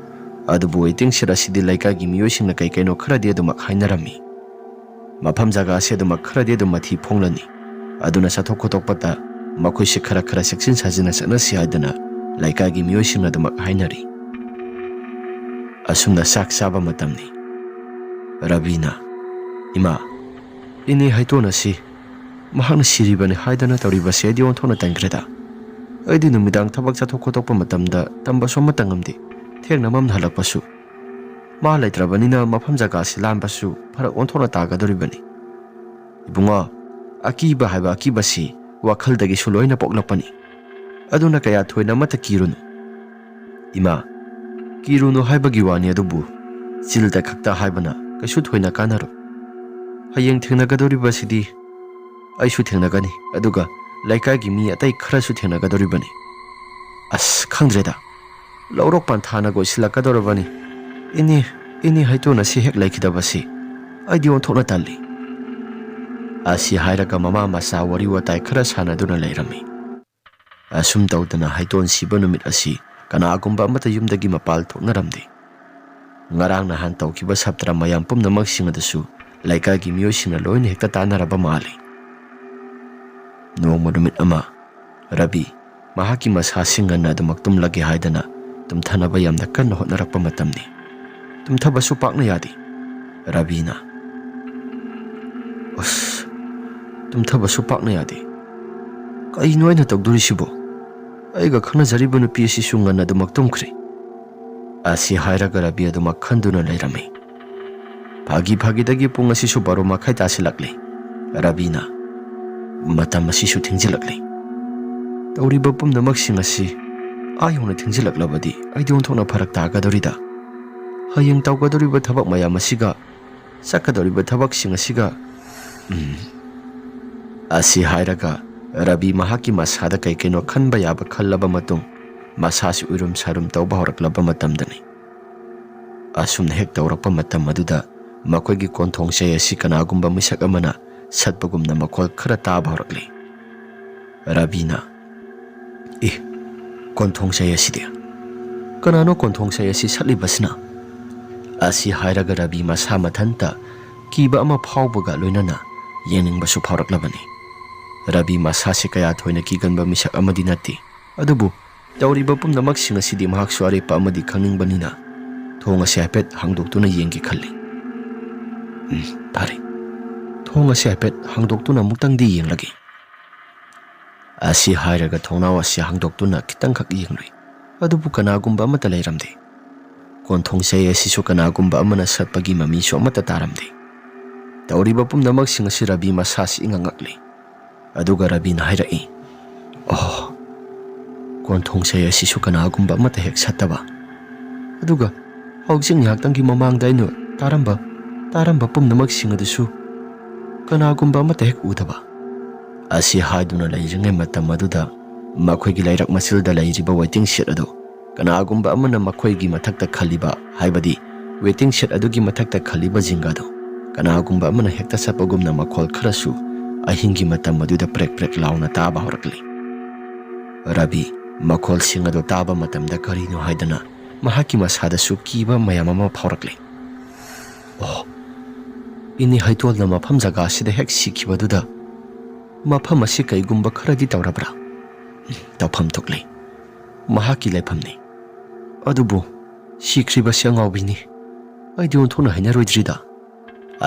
ꯑꯗꯨꯕꯨ ꯋꯦꯇꯤꯡ ꯁꯦꯗ ꯑꯁꯤꯗꯤ ꯂꯩꯀꯥꯏꯒꯤ ꯃꯤꯑꯣꯏꯁꯤꯡꯅ ꯀꯩ ꯀꯩꯅꯣ ꯈꯔꯗꯤ ꯑꯗꯨꯃꯛ ꯍꯥꯏꯅꯔꯝꯃꯤ꯫ ꯃꯐꯝ ꯖꯒꯥ ꯑꯁꯤ ꯑꯗꯨꯃꯛ ꯈꯔꯗꯤ ꯑꯗꯨꯝ ꯃꯊꯤ ꯐꯣꯡꯂꯅꯤ꯫ ꯑꯗꯨꯅ ꯆꯠꯊꯣꯛ ꯈꯣꯠꯇꯣꯛꯄꯗ ꯃꯈꯣꯏꯁꯤ ꯈꯔ ꯈꯔ ꯆꯦꯛꯁꯤꯟ ꯁꯥꯖꯤꯟꯅ ꯆꯠꯅꯁꯤ ꯍꯥꯏꯗꯅ ꯂꯩꯀꯥꯏꯒꯤ ꯃꯤꯑꯣꯏꯁꯤꯡꯅ ꯑꯗꯨꯃꯛ ꯍꯥꯏꯅꯔꯤ꯫ ꯑꯁꯨꯝꯅ ꯆꯥꯛ ꯆꯥꯕ ꯃꯇꯝꯅꯤ꯫ ꯔꯕꯤꯅ, "ꯏꯃꯥ, ꯏꯅꯦ ꯍꯩꯇꯣꯟ ꯑꯁꯤ ꯃꯍꯥꯛꯅ ꯁꯤꯔꯤꯕꯅꯤ ꯍꯥꯏꯗꯅ ꯇꯧꯔꯤꯕꯁꯦ ꯑꯩꯗꯤ ꯑꯣꯟꯊꯣꯛꯅ ꯇꯟꯈ꯭ꯔꯦꯗ꯫ ꯑꯩꯗꯤ ꯅꯨꯃꯤꯗꯥꯡ ꯊꯕꯛ ꯆꯠꯊꯣꯛ ꯈꯣꯠꯇꯣꯛꯄ ꯃꯇꯝꯗ ꯇꯝꯕꯁꯨ ꯑꯃꯠꯇ ꯉꯝꯗꯦ꯫ ꯊꯦꯡꯅ ꯃꯝꯅ ꯍꯜꯂꯛꯄꯁꯨ꯫ ꯃꯥ ꯂꯩꯇ꯭ꯔꯕꯅꯤꯅ ꯃꯐꯝ ꯖꯒꯥꯁꯤ ꯂꯥꯟꯕꯁꯨ ꯐꯔꯛ ꯑꯣꯟꯊꯣꯛꯅ ꯇꯥꯒꯗꯧꯔꯤꯕꯅꯤ꯫ ꯏꯕꯨꯡꯉꯣ, ꯑꯀꯤꯕ ꯍꯥꯏꯕ ꯑꯀꯤꯕꯁꯤ ꯋꯥꯈꯜꯗꯒꯤꯁꯨ ꯂꯣꯏꯅ ꯄꯣꯛꯂꯛꯄꯅꯤ꯫ ꯑꯗꯨꯅ ꯀꯌꯥ ꯊꯣꯏꯅ ꯑꯃꯠꯇ ꯀꯤꯔꯨꯅꯨ꯫" "ꯏꯃꯥ, ꯀꯤꯔꯨꯅꯨ ꯍꯥꯏꯕꯒꯤ ꯋꯥꯅꯤ, ꯑꯗꯨꯕꯨ ꯆꯤꯜꯗ ꯈꯛꯇ ꯍꯥꯏꯕꯅ ꯀꯩꯁꯨ ꯊꯣꯏꯅ ꯀꯥꯟꯅꯔꯣꯏ꯫ ꯍꯌꯦꯡ ꯊꯦꯡꯅꯒꯗꯧꯔꯤꯕꯁꯤꯗꯤ ꯑꯩꯁꯨ ꯊꯦꯡꯅꯒꯅꯤ, ꯑꯗꯨꯒ ꯂꯩꯀꯥꯏꯒꯤ ꯃꯤ ꯑꯇꯩ ꯈꯔꯁꯨ ꯊꯦꯡꯅꯒꯗꯧꯔꯤꯕꯅꯤ꯫ ꯑꯁ, ꯈꯪꯗ꯭ꯔꯦꯗ, ꯂꯧꯔꯣꯛ ꯄꯟꯊꯥꯅ ꯀꯣꯏꯁꯤꯜꯂꯛꯀꯗꯧꯔꯕꯅꯤ꯫ ꯏꯅꯦ, ꯏꯅꯦ ꯍꯩꯇꯣꯟ ꯑꯁꯤ ꯍꯦꯛ ꯂꯩꯈꯤꯗꯕꯁꯤ ꯑꯩꯗꯤ ꯑꯣꯟꯊꯣꯛꯅ ꯇꯜꯂꯤ꯫ ꯑꯁꯤ ꯍꯥꯏꯔꯒ ꯃꯃꯥ ꯃꯆꯥ ꯋꯥꯔꯤ ꯋꯥꯇꯥꯏ ꯈꯔ ꯁꯥꯟꯅꯗꯨꯅ ꯂꯩꯔꯝꯃꯤ꯫ ꯑꯁꯨꯝ ꯇꯧꯗꯅ ꯍꯩꯇꯣꯟ ꯁꯤꯕ ꯅꯨꯃꯤꯠ ꯑꯁꯤ ꯀꯅꯥꯒꯨꯝꯕ ꯑꯃꯠꯇ ꯌꯨꯝꯗꯒꯤ ꯃꯄꯥꯜ ꯊꯣꯛꯅꯔꯝꯗꯦ꯫ ꯉꯔꯥꯡ ꯅꯍꯥꯟ ꯇꯧꯈꯤꯕ ꯁꯥꯇ꯭ꯔ ꯃꯌꯥꯝ ꯄꯨꯝꯅꯃꯛꯁꯤꯡ ꯑꯗꯨꯁꯨ ꯂꯩꯀꯥꯏꯒꯤ ꯃꯤꯑꯣꯏꯁꯤꯡꯅ ꯂꯣꯏꯅ ꯍꯦꯛꯇ ꯇꯥꯟꯅꯔꯕ ꯃꯥꯜꯂꯤ꯫ ꯅꯣꯡꯃ ꯅꯨꯃꯤꯠ ꯑꯃ ꯔꯕꯤ ꯃꯍꯥꯛꯀꯤ ꯃꯁꯥꯁꯤ ꯉꯟꯅ ꯑꯗꯨꯃꯛ ꯇꯨꯝꯂꯒꯦ ꯍꯥꯏꯗꯅ ꯇꯨꯝꯊꯅꯕ ꯌꯥꯝꯅ ꯀꯟꯅ ꯍꯣꯠꯅꯔꯛꯄ ꯃꯇꯝꯅꯤ꯫ ꯇꯨꯝꯊꯕꯁꯨ ꯄꯥꯛꯅ ꯌꯥꯗꯦ꯫ ꯔꯕꯤꯅ, "ꯑꯁ, ꯇꯨꯝꯊꯕꯁꯨ ꯄꯥꯛꯅ ꯌꯥꯗꯦ꯫ ꯀꯩꯅꯣ ꯑꯩꯅ ꯇꯧꯗꯣꯔꯤꯁꯤꯕꯣ? ꯑꯩꯒ ꯈꯪꯅꯖꯔꯤꯕ ꯅꯨꯄꯤ ꯑꯁꯤꯁꯨ ꯉꯟꯅ ꯑꯗꯨꯃꯛ ꯇꯨꯝꯈ꯭ꯔꯦ꯫" ꯑꯁꯤ ꯍꯥꯏꯔꯒ ꯔꯕꯤ ꯑꯗꯨꯃꯛ ꯈꯟꯗꯨꯅ ꯂꯩꯔꯝꯃꯤ꯫ ꯐꯥꯒꯤ ꯐꯥꯒꯤꯗꯒꯤ ꯄꯨꯡ ꯑꯁꯤꯁꯨ ꯕꯥꯔꯣ ꯃꯈꯥꯏ ꯇꯥꯁꯤꯜꯂꯛꯂꯦ꯫ ꯔꯕꯤꯅ, "ꯃꯇꯝ ꯑꯁꯤꯁꯨ ꯊꯦꯡꯖꯤꯜꯂꯛꯂꯦ꯫ ꯇꯧꯔꯤꯕ ꯄꯨꯝꯅꯃꯛꯁꯤꯡ ꯑꯁꯤ ꯑꯥ ꯌꯧꯅ ꯊꯦꯡꯖꯤꯜꯂꯛꯂꯕꯗꯤ ꯑꯩꯗꯤ ꯑꯣꯟꯊꯣꯛꯅ ꯐꯔꯛ ꯇꯥꯒꯗꯧꯔꯤꯗ꯫ ꯍꯌꯦꯡ ꯇꯧꯒꯗꯧꯔꯤꯕ ꯊꯕꯛ ꯃꯌꯥꯝ ꯑꯁꯤꯒ ꯆꯠꯀꯗꯧꯔꯤꯕ ꯊꯕꯛꯁꯤꯡ ꯑꯁꯤꯒ, ꯎꯝ꯫" ꯑꯁꯤ ꯍꯥꯏꯔꯒ ꯔꯕꯤ ꯃꯍꯥꯛꯀꯤ ꯃꯁꯥꯗ ꯀꯩ ꯀꯩꯅꯣ ꯈꯟꯕ ꯌꯥꯕ ꯈꯜꯂꯕ ꯃꯇꯨꯡ ꯃꯁꯥꯁꯤ ꯎꯏꯔꯨꯝ ꯁꯥꯔꯨꯝ ꯇꯧꯕ ꯍꯧꯔꯛꯂꯕ ꯃꯇꯝꯗꯅꯤ꯫ ꯑꯁꯨꯝꯅ ꯍꯦꯛ ꯇꯧꯔꯛꯄ ꯃꯇꯝ ꯑꯗꯨꯗ ꯃꯈꯣꯏꯒꯤ ꯀꯣꯟꯊꯣꯡ ꯆꯩ ꯑꯁꯤ ꯀꯅꯥꯒꯨꯝꯕ ꯃꯤꯁꯛ ꯑꯃꯅ ꯁꯠꯄꯒꯨꯝꯅ ꯃꯈꯣꯜ ꯈꯔ ꯇꯥꯕ ꯍꯧꯔꯛꯂꯤ꯫ ꯔꯕꯤꯅ, "ꯏ, ꯀꯣꯟꯊꯣꯡ ꯆꯩ ꯑꯁꯤꯗꯤ? ꯀꯅꯥꯅꯣ ꯀꯣꯟꯊꯣꯡ ꯆꯩ ꯑꯁꯤ ꯁꯠꯂꯤꯕꯁꯤꯅ?" ꯑꯁꯤ ꯍꯥꯏꯔꯒ ꯔꯕꯤ ꯃꯁꯥ ꯃꯊꯟꯇ ꯀꯤꯕ ꯑꯃ ꯐꯥꯎꯕꯒ ꯂꯣꯏꯅꯅ ꯌꯦꯡꯅꯤꯡꯕꯁꯨ ꯐꯥꯎꯔꯛꯂꯕꯅꯤ꯫ ꯔꯕꯤ ꯃꯁꯥꯁꯤ ꯀꯌꯥ ꯊꯣꯏꯅ ꯀꯤꯒꯟꯕ ꯃꯤꯁꯛ ꯑꯃꯗꯤ ꯅꯠꯇꯦ, ꯑꯗꯨꯕꯨ ꯇꯧꯔꯤꯕ ꯄꯨꯝꯅꯃꯛꯁꯤꯡ ꯑꯁꯤꯗꯤ ꯃꯍꯥꯛꯁꯨ ꯑꯔꯦꯞꯄ ꯑꯃꯗꯤ ꯈꯪꯅꯤꯡꯕꯅꯤꯅ ꯊꯣꯡ ꯑꯁꯤ ꯍꯥꯏꯐꯦꯠ ꯍꯥꯡꯗꯣꯛꯇꯨꯅ ꯌꯦꯡꯒꯦ ꯈꯜꯂꯤ꯫ "ꯎꯝ, ꯐꯔꯦ꯫ ꯊꯣꯡ ꯑꯁꯤ ꯍꯥꯏꯐꯦꯠ ꯍꯥꯡꯗꯣꯛꯇꯨꯅ ꯑꯃꯨꯛꯇꯪꯗꯤ ꯌꯦꯡꯂꯒꯦ꯫" ꯑꯁꯤ ꯍꯥꯏꯔꯒ ꯊꯣꯡꯅꯥꯎ ꯑꯁꯤ ꯍꯥꯡꯗꯣꯛꯇꯨꯅ ꯈꯤꯇꯪꯈꯛ ꯌꯦꯡꯂꯨꯏ꯫ ꯑꯗꯨꯕꯨ ꯀꯅꯥꯒꯨꯝꯕ ꯑꯃꯠꯇ ꯂꯩꯔꯝꯗꯦ꯫ ꯀꯣꯟꯊꯣꯡ ꯆꯩ ꯑꯁꯤꯁꯨ ꯀꯅꯥꯒꯨꯝꯕ ꯑꯃꯅ ꯁꯠꯄꯒꯤ ꯃꯃꯤꯁꯨ ꯑꯃꯠꯇ ꯇꯥꯔꯝꯗꯦ꯫ ꯇꯧꯔꯤꯕ ꯄꯨꯝꯅꯃꯛꯁꯤꯡ ꯑꯁꯤ ꯔꯕꯤ ꯃꯁꯥꯁꯤ ꯏꯉꯛ ꯉꯛꯂꯤ꯫ ꯑꯗꯨꯒ ꯔꯕꯤꯅ ꯍꯥꯏꯔꯛꯏ, "ꯑꯣ, ꯀꯣꯟꯊꯣꯡ ꯆꯩ ꯑꯁꯤꯁꯨ ꯀꯅꯥꯒꯨꯝꯕ ꯑꯃꯠꯇ ꯍꯦꯛ ꯁꯠꯇꯕ꯫ ꯑꯗꯨꯒ ꯍꯧꯖꯤꯛ ꯉꯥꯏꯍꯥꯛꯇꯪꯒꯤ ꯃꯃꯥꯡꯗ ꯑꯩꯅ ꯇꯥꯔꯝꯕ, ꯇꯥꯔꯝꯕ ꯄꯨꯝꯅꯃꯛꯁꯤꯡ ꯑꯗꯨꯁꯨ ꯀꯅꯥꯒꯨꯝꯕ ꯑꯃꯠꯇ ꯍꯦꯛ ꯎꯗꯕ꯫ ꯑꯁꯤ ꯍꯥꯏꯗꯨꯅ ꯂꯩꯔꯤꯉꯩ ꯃꯇꯝ ꯑꯗꯨꯗ ꯃꯈꯣꯏꯒꯤ ꯂꯩꯔꯛ ꯃꯆꯤꯜꯗ ꯂꯩꯔꯤꯕ ꯋꯦꯇꯤꯡ ꯁꯦꯠ ꯑꯗꯨ ꯀꯅꯥꯒꯨꯝꯕ ꯑꯃꯅ ꯃꯈꯣꯏꯒꯤ ꯃꯊꯛꯇ ꯈꯜꯂꯤꯕ, ꯍꯥꯏꯕꯗꯤ ꯋꯦꯇꯤꯡ ꯁꯦꯠ ꯑꯗꯨꯒꯤ ꯃꯊꯛꯇ ꯈꯜꯂꯤꯕ ꯖꯤꯡꯒ ꯑꯗꯨ ꯀꯅꯥꯒꯨꯝꯕ ꯑꯃꯅ ꯍꯦꯛꯇ ꯆꯠꯄꯒꯨꯝꯅ ꯃꯈꯣꯜ ꯈꯔꯁꯨ ꯑꯍꯤꯡꯒꯤ ꯃꯇꯝ ꯑꯗꯨꯗ ꯄ꯭ꯔꯦꯛ ꯄ꯭ꯔꯦꯛ ꯂꯥꯎꯅ ꯇꯥꯕ ꯍꯧꯔꯛꯂꯤ꯫ ꯔꯕꯤ ꯃꯈꯣꯜꯁꯤꯡ ꯑꯗꯨ ꯇꯥꯕ ꯃꯇꯝꯗ ꯀꯔꯤꯅꯣ ꯍꯥꯏꯗꯅ ꯃꯍꯥꯛꯀꯤ ꯃꯁꯥꯗꯁꯨ ꯀꯤꯕ ꯃꯌꯥꯝ ꯑꯃ ꯐꯥꯎꯔꯛꯂꯤ꯫ "ꯑꯣ, ꯏꯅꯦ ꯍꯩꯇꯣꯜꯅ ꯃꯐꯝ ꯖꯒꯥꯁꯤꯗ ꯍꯦꯛ ꯁꯤꯈꯤꯕꯗꯨꯗ ꯃꯐꯝ ꯑꯁꯤ ꯀꯩꯒꯨꯝꯕ ꯈꯔꯗꯤ ꯇꯧꯔꯕ꯭ꯔꯥ? ꯇꯧꯐꯝ ꯊꯣꯛꯂꯦ꯫ ꯃꯍꯥꯛꯀꯤ ꯂꯩꯐꯝꯅꯤ꯫ ꯑꯗꯨꯕꯨ ꯁꯤꯈ꯭ꯔꯤꯕꯁꯤ ꯑꯉꯥꯎꯕꯤꯅꯤ꯫ ꯑꯩꯗꯤ ꯑꯣꯟꯊꯣꯛꯅ ꯍꯩꯅꯔꯣꯏꯗ꯭ꯔꯤꯗ"꯫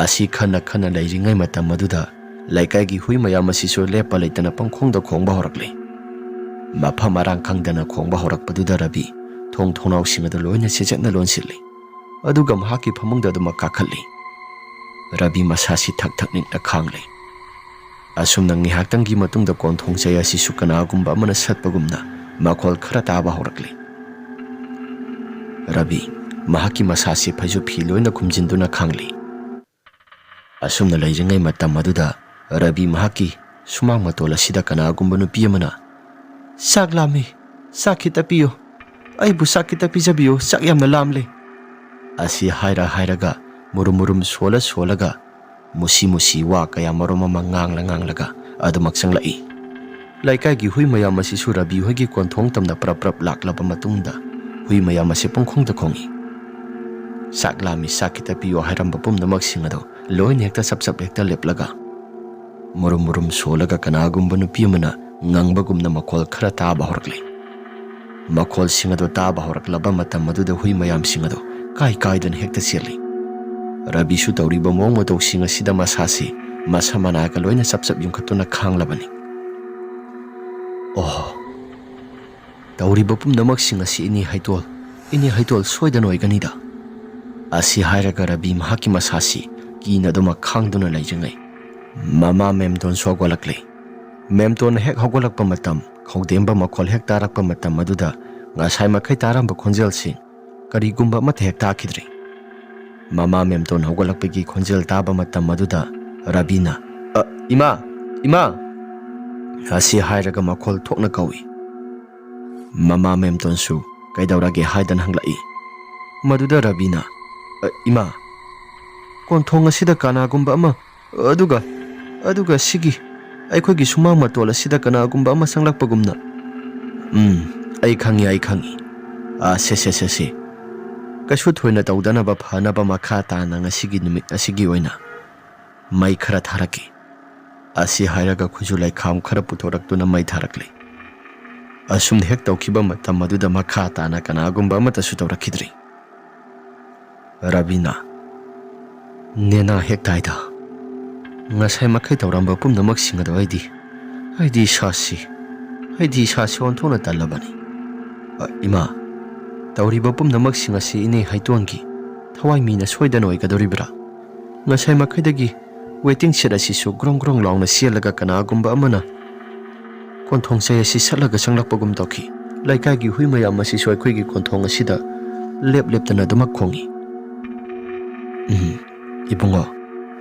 ꯑꯁꯤ ꯈꯟꯅ ꯈꯟꯅ ꯂꯩꯔꯤꯉꯩ ꯃꯇꯝ ꯑꯗꯨꯗ ꯂꯩꯀꯥꯏꯒꯤ ꯍꯨꯏ ꯃꯌꯥꯝ ꯑꯁꯤꯁꯨ ꯂꯦꯞꯄ ꯂꯩꯇꯅ ꯄꯪꯈꯣꯡꯗ ꯈꯣꯡꯕ ꯍꯧꯔꯛꯂꯦ꯫ ꯃꯐꯝ ꯃꯔꯥꯡ ꯈꯪꯗꯅ ꯈꯣꯡꯕ ꯍꯧꯔꯛꯄꯗꯨꯗ ꯔꯕꯤ ꯊꯣꯡ ꯊꯣꯡꯅꯥꯎꯁꯤꯡ ꯑꯗꯨ ꯂꯣꯏꯅ ꯆꯦꯠꯆꯠꯅ ꯂꯣꯟꯁꯤꯜꯂꯤ꯫ ꯑꯗꯨꯒ ꯃꯍꯥꯛꯀꯤ ꯐꯃꯨꯡꯗ ꯑꯗꯨꯃꯛ ꯀꯥꯈꯠꯂꯤ꯫ ꯔꯕꯤ ꯃꯁꯥꯁꯤ ꯊꯛ ꯊꯛ ꯅꯤꯛꯅ ꯈꯥꯡꯂꯤ꯫ ꯑꯁꯨꯝꯅ ꯉꯥꯏꯍꯥꯛꯇꯪꯒꯤ ꯃꯇꯨꯡꯗ ꯀꯣꯟꯊꯣꯡ ꯆꯩ ꯑꯁꯤꯁꯨ ꯀꯅꯥꯒꯨꯝꯕ ꯑꯃꯅ ꯁꯠꯄꯒꯨꯝꯅ ꯃꯈꯣꯜ ꯈꯔ ꯇꯥꯕ ꯍꯧꯔꯛꯂꯤ꯫ ꯔꯕꯤ ꯃꯍꯥꯛꯀꯤ ꯃꯁꯥꯁꯤ ꯐꯩꯖꯨꯞ ꯐꯤ ꯂꯣꯏꯅ ꯈꯨꯝꯖꯤꯟꯗꯨꯅ ꯈꯥꯡꯂꯤ꯫ ꯑꯁꯨꯝꯅ ꯂꯩꯔꯤꯉꯩ ꯃꯇꯝ ꯑꯗꯨꯗ ꯔꯕꯤ ꯃꯍꯥꯛꯀꯤ ꯁꯨꯃꯥꯡ ꯃꯇꯣꯜ ꯑꯁꯤꯗ ꯀꯅꯥꯒꯨꯝꯕ ꯅꯨꯄꯤ ꯑꯃꯅ, "ꯆꯥꯛ ꯂꯥꯝꯃꯤ, ꯆꯥꯛ ꯈꯤꯇ ꯄꯤꯌꯨ, ꯑꯩꯕꯨ ꯆꯥꯛ ꯈꯤꯇ ꯄꯤꯖꯕꯤꯌꯨ, ꯆꯥꯛ ꯌꯥꯝꯅ ꯂꯥꯝꯂꯦ" ꯑꯁꯤ ꯍꯥꯏꯔ ꯍꯥꯏꯔꯒ ꯃꯨꯔꯨꯝ ꯃꯨꯔꯨꯝ ꯁꯣꯜꯂ ꯁꯣꯜꯂꯒ ꯃꯨꯁꯤ ꯃꯨꯁꯤ ꯋꯥ ꯀꯌꯥ ꯃꯔꯨꯝ ꯑꯃ ꯉꯥꯡꯂ ꯉꯥꯡꯂꯒ ꯑꯗꯨꯃꯛ ꯆꯪꯂꯛꯏ꯫ ꯂꯩꯀꯥꯏꯒꯤ ꯍꯨꯏ ꯃꯌꯥꯝ ꯑꯁꯤꯁꯨ ꯔꯕꯤ ꯍꯣꯏꯒꯤ ꯀꯣꯟꯊꯣꯡ ꯇꯝꯅ ꯄ꯭ꯔꯞ ꯄ꯭ꯔꯞ ꯂꯥꯛꯂꯕ ꯃꯇꯨꯡꯗ ꯍꯨꯏ ꯃꯌꯥꯝ ꯑꯁꯤ ꯄꯨꯡꯈꯣꯡꯗ ꯈꯣꯡꯏ꯫ "ꯆꯥꯛ ꯂꯥꯝꯃꯤ, ꯆꯥꯛ ꯈꯤꯇ ꯄꯤꯌꯣ" ꯍꯥꯏꯔꯝꯕ ꯄꯨꯝꯅꯃꯛꯁꯤꯡ ꯑꯗꯨ ꯂꯣꯏꯅ ꯍꯦꯛꯇ ꯆꯞ ꯆꯞ ꯍꯦꯛꯇ ꯂꯦꯞꯂꯒ ꯃꯨꯔꯨꯝ ꯃꯨꯔꯨꯝ ꯁꯣꯜꯂꯒ ꯀꯅꯥꯒꯨꯝꯕ ꯅꯨꯄꯤ ꯑꯃꯅ ꯉꯪꯕꯒꯨꯝꯅ ꯃꯈꯣꯜ ꯈꯔ ꯇꯥꯕ ꯍꯧꯔꯛꯂꯦ꯫ ꯃꯈꯣꯜꯁꯤꯡ ꯑꯗꯨ ꯇꯥꯕ ꯍꯧꯔꯛꯂꯕ ꯃꯇꯝ ꯑꯗꯨꯗ ꯍꯨꯏ ꯃꯌꯥꯝꯁꯤꯡ ꯑꯗꯨ ꯀꯥꯏ ꯀꯥꯏꯗꯨꯅ ꯍꯦꯛꯇ ꯆꯦꯜꯂꯤ꯫ ꯔꯕꯤꯁꯨ ꯇꯧꯔꯤꯕ ꯃꯑꯣꯡ ꯃꯇꯧꯁꯤꯡ ꯑꯁꯤꯗ ꯃꯁꯥꯁꯤ ꯃꯁꯝ ꯃꯅꯥꯒ ꯂꯣꯏꯅ ꯆꯞ ꯆꯞ ꯌꯨꯡꯈꯠꯇꯨꯅ ꯈꯥꯡꯂꯕꯅꯤ꯫ "ꯑꯣꯍꯣ, ꯇꯧꯔꯤꯕ ꯄꯨꯝꯅꯃꯛꯁꯤꯡ ꯑꯁꯤ ꯏꯅꯦ ꯍꯩꯇꯣꯜ, ꯏꯅꯦ ꯍꯩꯇꯣꯜ ꯁꯣꯏꯗꯅ ꯑꯣꯏꯒꯅꯤꯗ" ꯑꯁꯤ ꯍꯥꯏꯔꯒ ꯔꯕꯤ ꯃꯍꯥꯛꯀꯤ ꯃꯁꯥꯁꯤ ꯀꯤꯅ ꯑꯗꯨꯃꯛ ꯈꯥꯡꯗꯨꯅ ꯂꯩꯔꯤꯉꯩ ꯃꯃꯥ ꯃꯦꯝꯗꯣꯟꯁꯨ ꯍꯧꯒꯠꯂꯛꯂꯦ꯫ ꯃꯦꯝꯇꯣꯟꯅ ꯍꯦꯛ ꯍꯧꯒꯠꯂꯛꯄ ꯃꯇꯝ, ꯈꯧꯗꯦꯝꯕ ꯃꯈꯣꯜ ꯍꯦꯛ ꯇꯥꯔꯛꯄ ꯃꯇꯝ ꯑꯗꯨꯗ ꯉꯁꯥꯏ ꯃꯈꯩ ꯇꯥꯔꯝꯕ ꯈꯣꯟꯖꯦꯜꯁꯤ ꯀꯔꯤꯒꯨꯝꯕ ꯑꯃꯠꯇ ꯍꯦꯛ ꯇꯥꯈꯤꯗ꯭ꯔꯦ꯫ ꯃꯃꯥ ꯃꯦꯝꯇꯣꯟ ꯍꯧꯒꯠꯂꯛꯄꯒꯤ ꯈꯣꯟꯖꯦꯜ ꯇꯥꯕ ꯃꯇꯝ ꯑꯗꯨꯗ ꯔꯕꯤꯅ, "ꯑ, ꯏꯃꯥ! ꯏꯃꯥ!" ꯑꯁꯤ ꯍꯥꯏꯔꯒ ꯃꯈꯣꯜ ꯊꯣꯛꯅ ꯀꯧꯏ꯫ ꯃꯃꯥ ꯃꯦꯝꯇꯣꯟꯁꯨ "ꯀꯩꯗꯧꯔꯒꯦ?" ꯍꯥꯏꯗꯅ ꯍꯪꯂꯛꯏ꯫ ꯃꯗꯨꯗ ꯔꯕꯤꯅ, "ꯑ, ꯏꯃꯥ, ꯀꯣꯟꯊꯣꯡ ꯑꯁꯤꯗ ꯀꯅꯥꯒꯨꯝꯕ ꯑꯃ, ꯑꯗꯨꯒ, ꯑꯗꯨꯒ ꯁꯤꯒꯤ ꯑꯩꯈꯣꯏꯒꯤ ꯁꯨꯃꯥꯡ ꯃꯇꯣꯜ ꯑꯁꯤꯗ ꯀꯅꯥꯒꯨꯝꯕ ꯑꯃ ꯆꯪꯂꯛꯄꯒꯨꯝꯅ"꯫ "ꯎꯝ, ꯑꯩ ꯈꯪꯉꯤ, ꯑꯩ ꯈꯪꯉꯤ꯫ ꯑꯥ, ꯁꯦ, ꯁꯦ, ꯁꯦ, ꯁꯦ꯫ ꯀꯩꯁꯨ ꯊꯣꯏꯅ ꯇꯧꯗꯅꯕ ꯐꯅꯕ ꯃꯈꯥ ꯇꯥꯅ ꯉꯁꯤꯒꯤ ꯅꯨꯃꯤꯠ ꯑꯁꯤꯒꯤ ꯑꯣꯏꯅ ꯃꯩ ꯈꯔ ꯊꯥꯔꯛꯀꯦ"꯫ ꯑꯁꯤ ꯍꯥꯏꯔꯒ ꯈꯨꯖꯨ ꯂꯩꯈꯥꯝ ꯈꯔ ꯄꯨꯊꯣꯔꯛꯇꯨꯅ ꯃꯩ ꯊꯥꯔꯛꯂꯤ꯫ ꯑꯁꯨꯝꯅ ꯍꯦꯛ ꯇꯧꯈꯤꯕ ꯃꯇꯝ ꯑꯗꯨꯗ ꯃꯈꯥ ꯇꯥꯅ ꯀꯅꯥꯒꯨꯝꯕ ꯑꯃꯠꯇꯁꯨ ꯇꯧꯔꯛꯈꯤꯗ꯭ꯔꯤ꯫ ꯔꯕꯤꯅ, "ꯅꯦꯅꯥ ꯍꯦꯛ ꯇꯥꯏꯗ꯫ ꯉꯁꯥꯏ ꯃꯈꯩ ꯇꯧꯔꯝꯕ ꯄꯨꯝꯅꯃꯛꯁꯤꯡ ꯑꯗꯣ ꯑꯩꯗꯤ, ꯑꯩꯗꯤ ꯏꯁꯥꯁꯤ, ꯑꯩꯗꯤ ꯏꯁꯥꯁꯤ ꯑꯣꯟꯊꯣꯛꯅ ꯇꯜꯂꯕꯅꯤ꯫ ꯑ, ꯏꯃꯥ, ꯇꯧꯔꯤꯕ ꯄꯨꯝꯅꯃꯛꯁꯤꯡ ꯑꯁꯤ ꯏꯅꯦ ꯍꯩꯇꯣꯟꯒꯤ ꯊꯋꯥꯏ ꯃꯤꯅ ꯁꯣꯏꯗꯅ ꯑꯣꯏꯒꯗꯧꯔꯤꯕ꯭ꯔꯥ? ꯉꯁꯥꯏ ꯃꯈꯩꯗꯒꯤ ꯋꯦꯇꯤꯡ ꯁꯦꯠ ꯑꯁꯤꯁꯨ ꯒ꯭ꯔꯣꯡ ꯒ꯭ꯔꯣꯡ ꯂꯥꯎꯅ ꯆꯦꯜꯂꯒ ꯀꯅꯥꯒꯨꯝꯕ ꯑꯃꯅ ꯀꯣꯟꯊꯣꯡ ꯆꯩ ꯑꯁꯤ ꯁꯠꯂꯒ ꯆꯪꯂꯛꯄꯒꯨꯝ ꯇꯧꯈꯤ꯫ ꯂꯩꯀꯥꯏꯒꯤ ꯍꯨꯏ ꯃꯌꯥꯝ ꯑꯁꯤꯁꯨ ꯑꯩꯈꯣꯏꯒꯤ ꯀꯣꯟꯊꯣꯡ ꯑꯁꯤꯗ ꯂꯦꯞ ꯂꯦꯞꯇꯅ ꯑꯗꯨꯃꯛ ꯈꯣꯡꯏ"꯫ "ꯎꯝ, ꯏꯕꯨꯡꯉꯣ,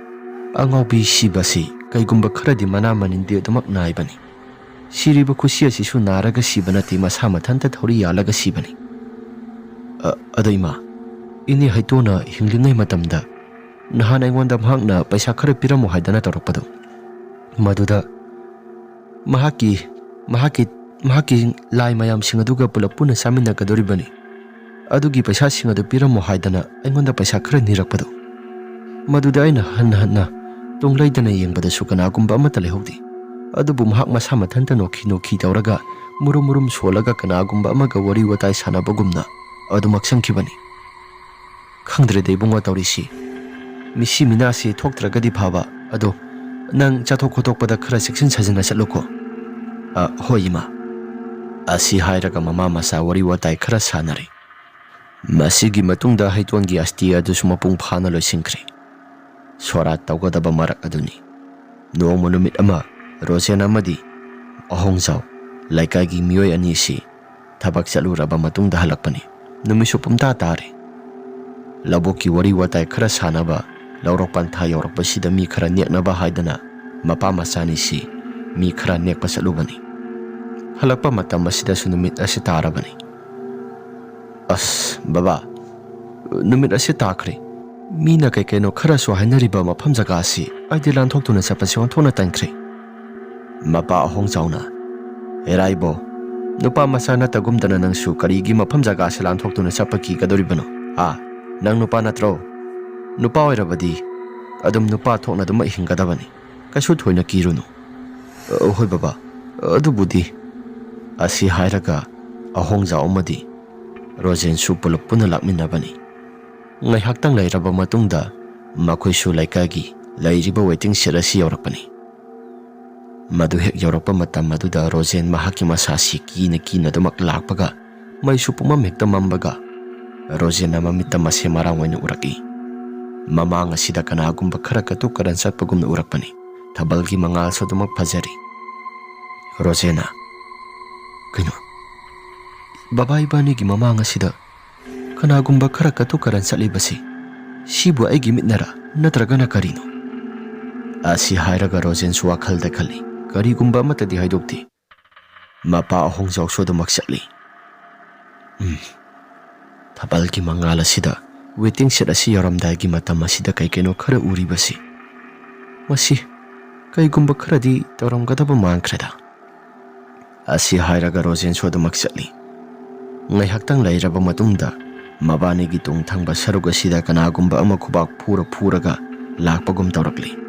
ꯑꯉꯥꯎꯕꯤ ꯁꯤꯕꯁꯤ ꯀꯩꯒꯨꯝꯕ ꯈꯔꯗꯤ ꯃꯅꯥ ꯃꯅꯤꯟꯗꯤ ꯑꯗꯨꯃꯛ ꯅꯥꯏꯕꯅꯤ꯫ ꯁꯤꯔꯤꯕ ꯈꯨꯁꯤ ꯑꯁꯤꯁꯨ ꯅꯥꯔꯒ ꯁꯤꯕ ꯅꯠꯇꯦ, ꯃꯁꯥ ꯃꯊꯟꯇ ꯊꯧꯔꯤ ꯌꯥꯜꯂꯒ ꯁꯤꯕꯅꯤ꯫ ꯑ, ꯑꯗꯣ ꯏꯃꯥ, ꯏꯅꯦ ꯍꯩꯇꯣꯟꯅ ꯍꯤꯡꯂꯤꯉꯩ ꯃꯇꯝꯗ ꯅꯍꯥꯟ ꯑꯩꯉꯣꯟꯗ ꯃꯍꯥꯛꯅ ꯄꯩꯁꯥ ꯈꯔ ꯄꯤꯔꯝꯃꯨ ꯍꯥꯏꯗꯅ ꯇꯧꯔꯛꯄꯗꯣ, ꯃꯗꯨꯗ ꯃꯍꯥꯛꯀꯤ, ꯃꯍꯥꯛꯀꯤ, ꯃꯍꯥꯛꯀꯤ ꯂꯥꯏ ꯃꯌꯥꯝꯁꯤꯡ ꯑꯗꯨꯒ ꯄꯨꯂꯞ ꯄꯨꯟꯅ ꯆꯥꯃꯤꯟꯅꯒꯗꯧꯔꯤꯕꯅꯤ꯫ ꯑꯗꯨꯒꯤ ꯄꯩꯁꯥꯁꯤꯡ ꯑꯗꯨ ꯄꯤꯔꯝꯃꯨ ꯍꯥꯏꯗꯅ ꯑꯩꯉꯣꯟꯗ ꯄꯩꯁꯥ ꯈꯔ ꯅꯤꯔꯛꯄꯗꯣ, ꯃꯗꯨꯗ ꯑꯩꯅ ꯍꯟꯅ ꯍꯟꯅ ꯇꯨꯡ ꯂꯩꯗꯅ ꯌꯦꯡꯕꯗꯁꯨ ꯀꯅꯥꯒꯨꯝꯕ ꯑꯃꯠꯇ ꯂꯩꯍꯧꯗꯦ꯫ ꯑꯗꯨꯕꯨ ꯃꯍꯥꯛ ꯃꯁꯥ ꯃꯊꯟꯇ ꯅꯣꯛꯈꯤ ꯅꯣꯛꯈꯤ ꯇꯧꯔꯒ ꯃꯨꯔꯨꯝ ꯃꯨꯔꯨꯝ ꯁꯣꯜꯂꯒ ꯀꯅꯥꯒꯨꯝꯕ ꯑꯃꯒ ꯋꯥꯔꯤ ꯋꯥꯇꯥꯏ ꯁꯥꯟꯅꯕꯒꯨꯝꯅ ꯑꯗꯨꯃꯛ ꯆꯪꯈꯤꯕꯅꯤ꯫ ꯈꯪꯗ꯭ꯔꯦꯗ ꯏꯕꯨꯡꯉꯣ ꯇꯧꯔꯤꯁꯤ꯫ ꯃꯤꯁꯤ ꯃꯤꯅꯥꯁꯤ ꯊꯣꯛꯇ꯭ꯔꯒꯗꯤ ꯐꯕ꯫ ꯑꯗꯣ ꯅꯪ ꯆꯠꯊꯣꯛ ꯈꯣꯠꯇꯣꯛꯄꯗ ꯈꯔ ꯆꯦꯛꯁꯤꯟ ꯁꯥꯖꯤꯟꯅ ꯆꯠꯂꯨꯀꯣ"꯫ "ꯑ, ꯍꯣꯏ ꯏꯃꯥ"꯫ ꯑꯁꯤ ꯍꯥꯏꯔꯒ ꯃꯃꯥ ꯃꯆꯥ ꯋꯥꯔꯤ ꯋꯥꯇꯥꯏ ꯈꯔ ꯁꯥꯟꯅꯔꯦ꯫ ꯃꯁꯤꯒꯤ ꯃꯇꯨꯡꯗ ꯍꯩꯇꯣꯟꯒꯤ ꯑꯁꯇꯤ ꯑꯗꯨꯁꯨ ꯃꯄꯨꯡ ꯐꯥꯅ ꯂꯣꯏꯁꯤꯟꯈ꯭ꯔꯦ꯫ ꯁꯣꯔꯥꯠ ꯇꯧꯒꯗꯕ ꯃꯔꯛ ꯑꯗꯨꯅꯤ꯫ ꯅꯣꯡꯃ ꯅꯨꯃꯤꯠ ꯑꯃ ꯔꯣꯖꯦꯟ ꯑꯃꯗꯤ ꯑꯍꯣꯡꯖꯥꯎ ꯂꯩꯀꯥꯏꯒꯤ ꯃꯤꯑꯣꯏ ꯑꯅꯤꯁꯤ ꯊꯕꯛ ꯆꯠꯂꯨꯔꯕ ꯃꯇꯨꯡꯗ ꯍꯜꯂꯛꯄꯅꯤ꯫ ꯅꯨꯃꯤꯠꯁꯨ ꯄꯨꯝꯇꯥ ꯇꯥꯔꯦ꯫ ꯂꯧꯕꯨꯛꯀꯤ ꯋꯥꯔꯤ ꯋꯥꯇꯥꯏ ꯈꯔ ꯁꯥꯟꯅꯕ, ꯂꯧꯔꯣꯛ ꯄꯟꯊꯥ ꯌꯧꯔꯛꯄꯁꯤꯗ ꯃꯤ ꯈꯔ ꯅꯦꯛꯅꯕ ꯍꯥꯏꯗꯅ ꯃꯄꯥ ꯃꯆꯥꯅꯤꯁꯤ ꯃꯤ ꯈꯔ ꯅꯦꯛꯄ ꯆꯠꯂꯨꯕꯅꯤ꯫ ꯍꯜꯂꯛꯄ ꯃꯇꯝ ꯑꯁꯤꯗꯁꯨ ꯅꯨꯃꯤꯠ ꯑꯁꯤ ꯇꯥꯔꯕꯅꯤ꯫ "ꯑꯁ, ꯕꯕꯥ, ꯅꯨꯃꯤꯠ ꯑꯁꯤ ꯇꯥꯈ꯭ꯔꯦ꯫ ꯃꯤꯅ ꯀꯩ ꯀꯩꯅꯣ ꯈꯔꯁꯨ ꯍꯥꯏꯅꯔꯤꯕ ꯃꯐꯝ ꯖꯒꯥ ꯑꯁꯤ ꯑꯩꯗꯤ ꯂꯥꯟꯊꯣꯛꯇꯨꯅ ꯆꯠꯄꯁꯤ ꯑꯣꯟꯊꯣꯛꯅ ꯇꯟꯈ꯭ꯔꯦ꯫" ꯃꯄꯥ ꯑꯍꯣꯡꯖꯥꯎꯅ, "ꯑꯦꯔꯥ ꯏꯕꯣ, ꯅꯨꯄꯥ ꯃꯆꯥ ꯅꯠꯇꯒꯨꯝꯗꯅ ꯅꯪꯁꯨ ꯀꯔꯤꯒꯤ ꯃꯐꯝ ꯖꯒꯥꯁꯤ ꯂꯥꯟꯊꯣꯛꯇꯨꯅ ꯆꯠꯄ ꯀꯤꯒꯗꯧꯔꯤꯕꯅꯣ? ꯍꯥ? ꯅꯪ ꯅꯨꯄꯥ ꯅꯠꯇ꯭ꯔꯣ? ꯅꯨꯄꯥ ꯑꯣꯏꯔꯕꯗꯤ ꯑꯗꯨꯝ ꯅꯨꯄꯥ ꯊꯣꯛꯅ ꯑꯗꯨꯃꯛ ꯍꯤꯡꯒꯗꯕꯅꯤ꯫ ꯀꯩꯁꯨ ꯊꯣꯏꯅ ꯀꯤꯔꯨꯅꯨ꯫" "ꯑ, ꯍꯣꯏ ꯕꯕꯥ, ꯑꯗꯨꯕꯨꯗꯤ꯫" ꯑꯁꯤ ꯍꯥꯏꯔꯒ ꯑꯍꯣꯡꯖꯥꯎ ꯑꯃꯗꯤ ꯔꯣꯖꯦꯟꯁꯨ ꯄꯨꯂꯞ ꯄꯨꯟꯅ ꯂꯥꯛꯃꯤꯟꯅꯕꯅꯤ꯫ ꯉꯥꯏꯍꯥꯛꯇꯪ ꯂꯩꯔꯕ ꯃꯇꯨꯡꯗ ꯃꯈꯣꯏꯁꯨ ꯂꯩꯀꯥꯏꯒꯤ ꯂꯩꯔꯤꯕ ꯋꯦꯇꯤꯡ ꯁꯦꯠ ꯑꯁꯤ ꯌꯧꯔꯛꯄꯅꯤ꯫ ꯃꯗꯨ ꯍꯦꯛ ꯌꯧꯔꯛꯄ ꯃꯇꯝ ꯑꯗꯨꯗ ꯔꯣꯖꯦꯟ ꯃꯍꯥꯛꯀꯤ ꯃꯁꯥꯁꯤ ꯀꯤꯅ ꯀꯤꯅ ꯑꯗꯨꯃꯛ ꯂꯥꯛꯄꯒ ꯃꯩꯁꯨ ꯄꯨꯝꯃꯝ ꯍꯦꯛꯇ ꯃꯝꯕꯒ ꯔꯣꯖꯦꯟꯅ ꯃꯃꯤꯠꯇ ꯃꯁꯦ ꯃꯔꯥꯡ ꯑꯣꯏꯅ ꯎꯔꯛꯏ꯫ ꯃꯃꯥꯡ ꯑꯁꯤꯗ ꯀꯅꯥꯒꯨꯝꯕ ꯈꯔ ꯀꯇꯨ ꯀꯔꯟ ꯆꯠꯄꯒꯨꯝꯅ ꯎꯔꯛꯄꯅꯤ꯫ ꯊꯥꯕꯜꯒꯤ ꯃꯉꯥꯜꯁꯨ ꯑꯗꯨꯃꯛ ꯐꯖꯔꯤ꯫ ꯔꯣꯖꯦꯟꯅ, "ꯀꯩꯅꯣ, ꯕꯕꯥ ꯏꯕꯥꯅꯤꯒꯤ ꯃꯃꯥꯡ ꯑꯁꯤꯗ ꯀꯅꯥꯒꯨꯝꯕ ꯈꯔ ꯀꯇꯨ ꯀꯔꯟ ꯆꯠꯂꯤꯕꯁꯤ ꯁꯤꯕꯨ ꯑꯩꯒꯤ ꯃꯤꯠꯅꯔꯥ ꯅꯠꯇ꯭ꯔꯒꯅ ꯀꯔꯤꯅꯣ?" ꯑꯁꯤ ꯍꯥꯏꯔꯒ ꯔꯣꯖꯦꯟꯁꯨ ꯋꯥꯈꯜꯗ ꯈꯜꯂꯤ꯫ ꯀꯔꯤꯒꯨꯝꯕ ꯑꯃꯠꯇꯗꯤ ꯍꯥꯏꯗꯣꯛꯇꯦ꯫ ꯃꯄꯥ ꯑꯍꯣꯡꯖꯥꯎꯁꯨ ꯑꯗꯨꯃꯛ ꯆꯠꯂꯤ꯫ ꯎꯝ, ꯊꯥꯕꯜꯒꯤ ꯃꯉꯥꯜ ꯑꯁꯤꯗ ꯋꯦꯇꯤꯡ ꯁꯦꯠ ꯑꯁꯤ ꯌꯧꯔꯝꯗꯥꯏꯒꯤ ꯃꯇꯝ ꯑꯁꯤꯗ ꯀꯩ ꯀꯩꯅꯣ ꯈꯔ ꯎꯔꯤꯕꯁꯤ, ꯃꯁꯤ ꯀꯩꯒꯨꯝꯕ ꯈꯔꯗꯤ ꯇꯧꯔꯝꯒꯗꯕ ꯃꯥꯟꯈ꯭ꯔꯦꯗ꯫ ꯑꯁꯤ ꯍꯥꯏꯔꯒ ꯔꯣꯖꯦꯟꯁꯨ ꯑꯗꯨꯃꯛ ꯆꯠꯂꯤ꯫ ꯉꯥꯏꯍꯥꯛꯇꯪ ꯂꯩꯔꯕ ꯃꯇꯨꯡꯗ ꯃꯕꯥꯅꯤꯒꯤ ꯇꯨꯡ ꯊꯪꯕ ꯁꯔꯨꯛ ꯑꯁꯤꯗ ꯀꯅꯥꯒꯨꯝꯕ ꯑꯃ ꯈꯨꯕꯥꯛ ꯐꯨꯔ ꯐꯨꯔꯒ ꯂꯥꯛꯄꯒꯨꯝ ꯇꯧꯔꯛꯂꯤ꯫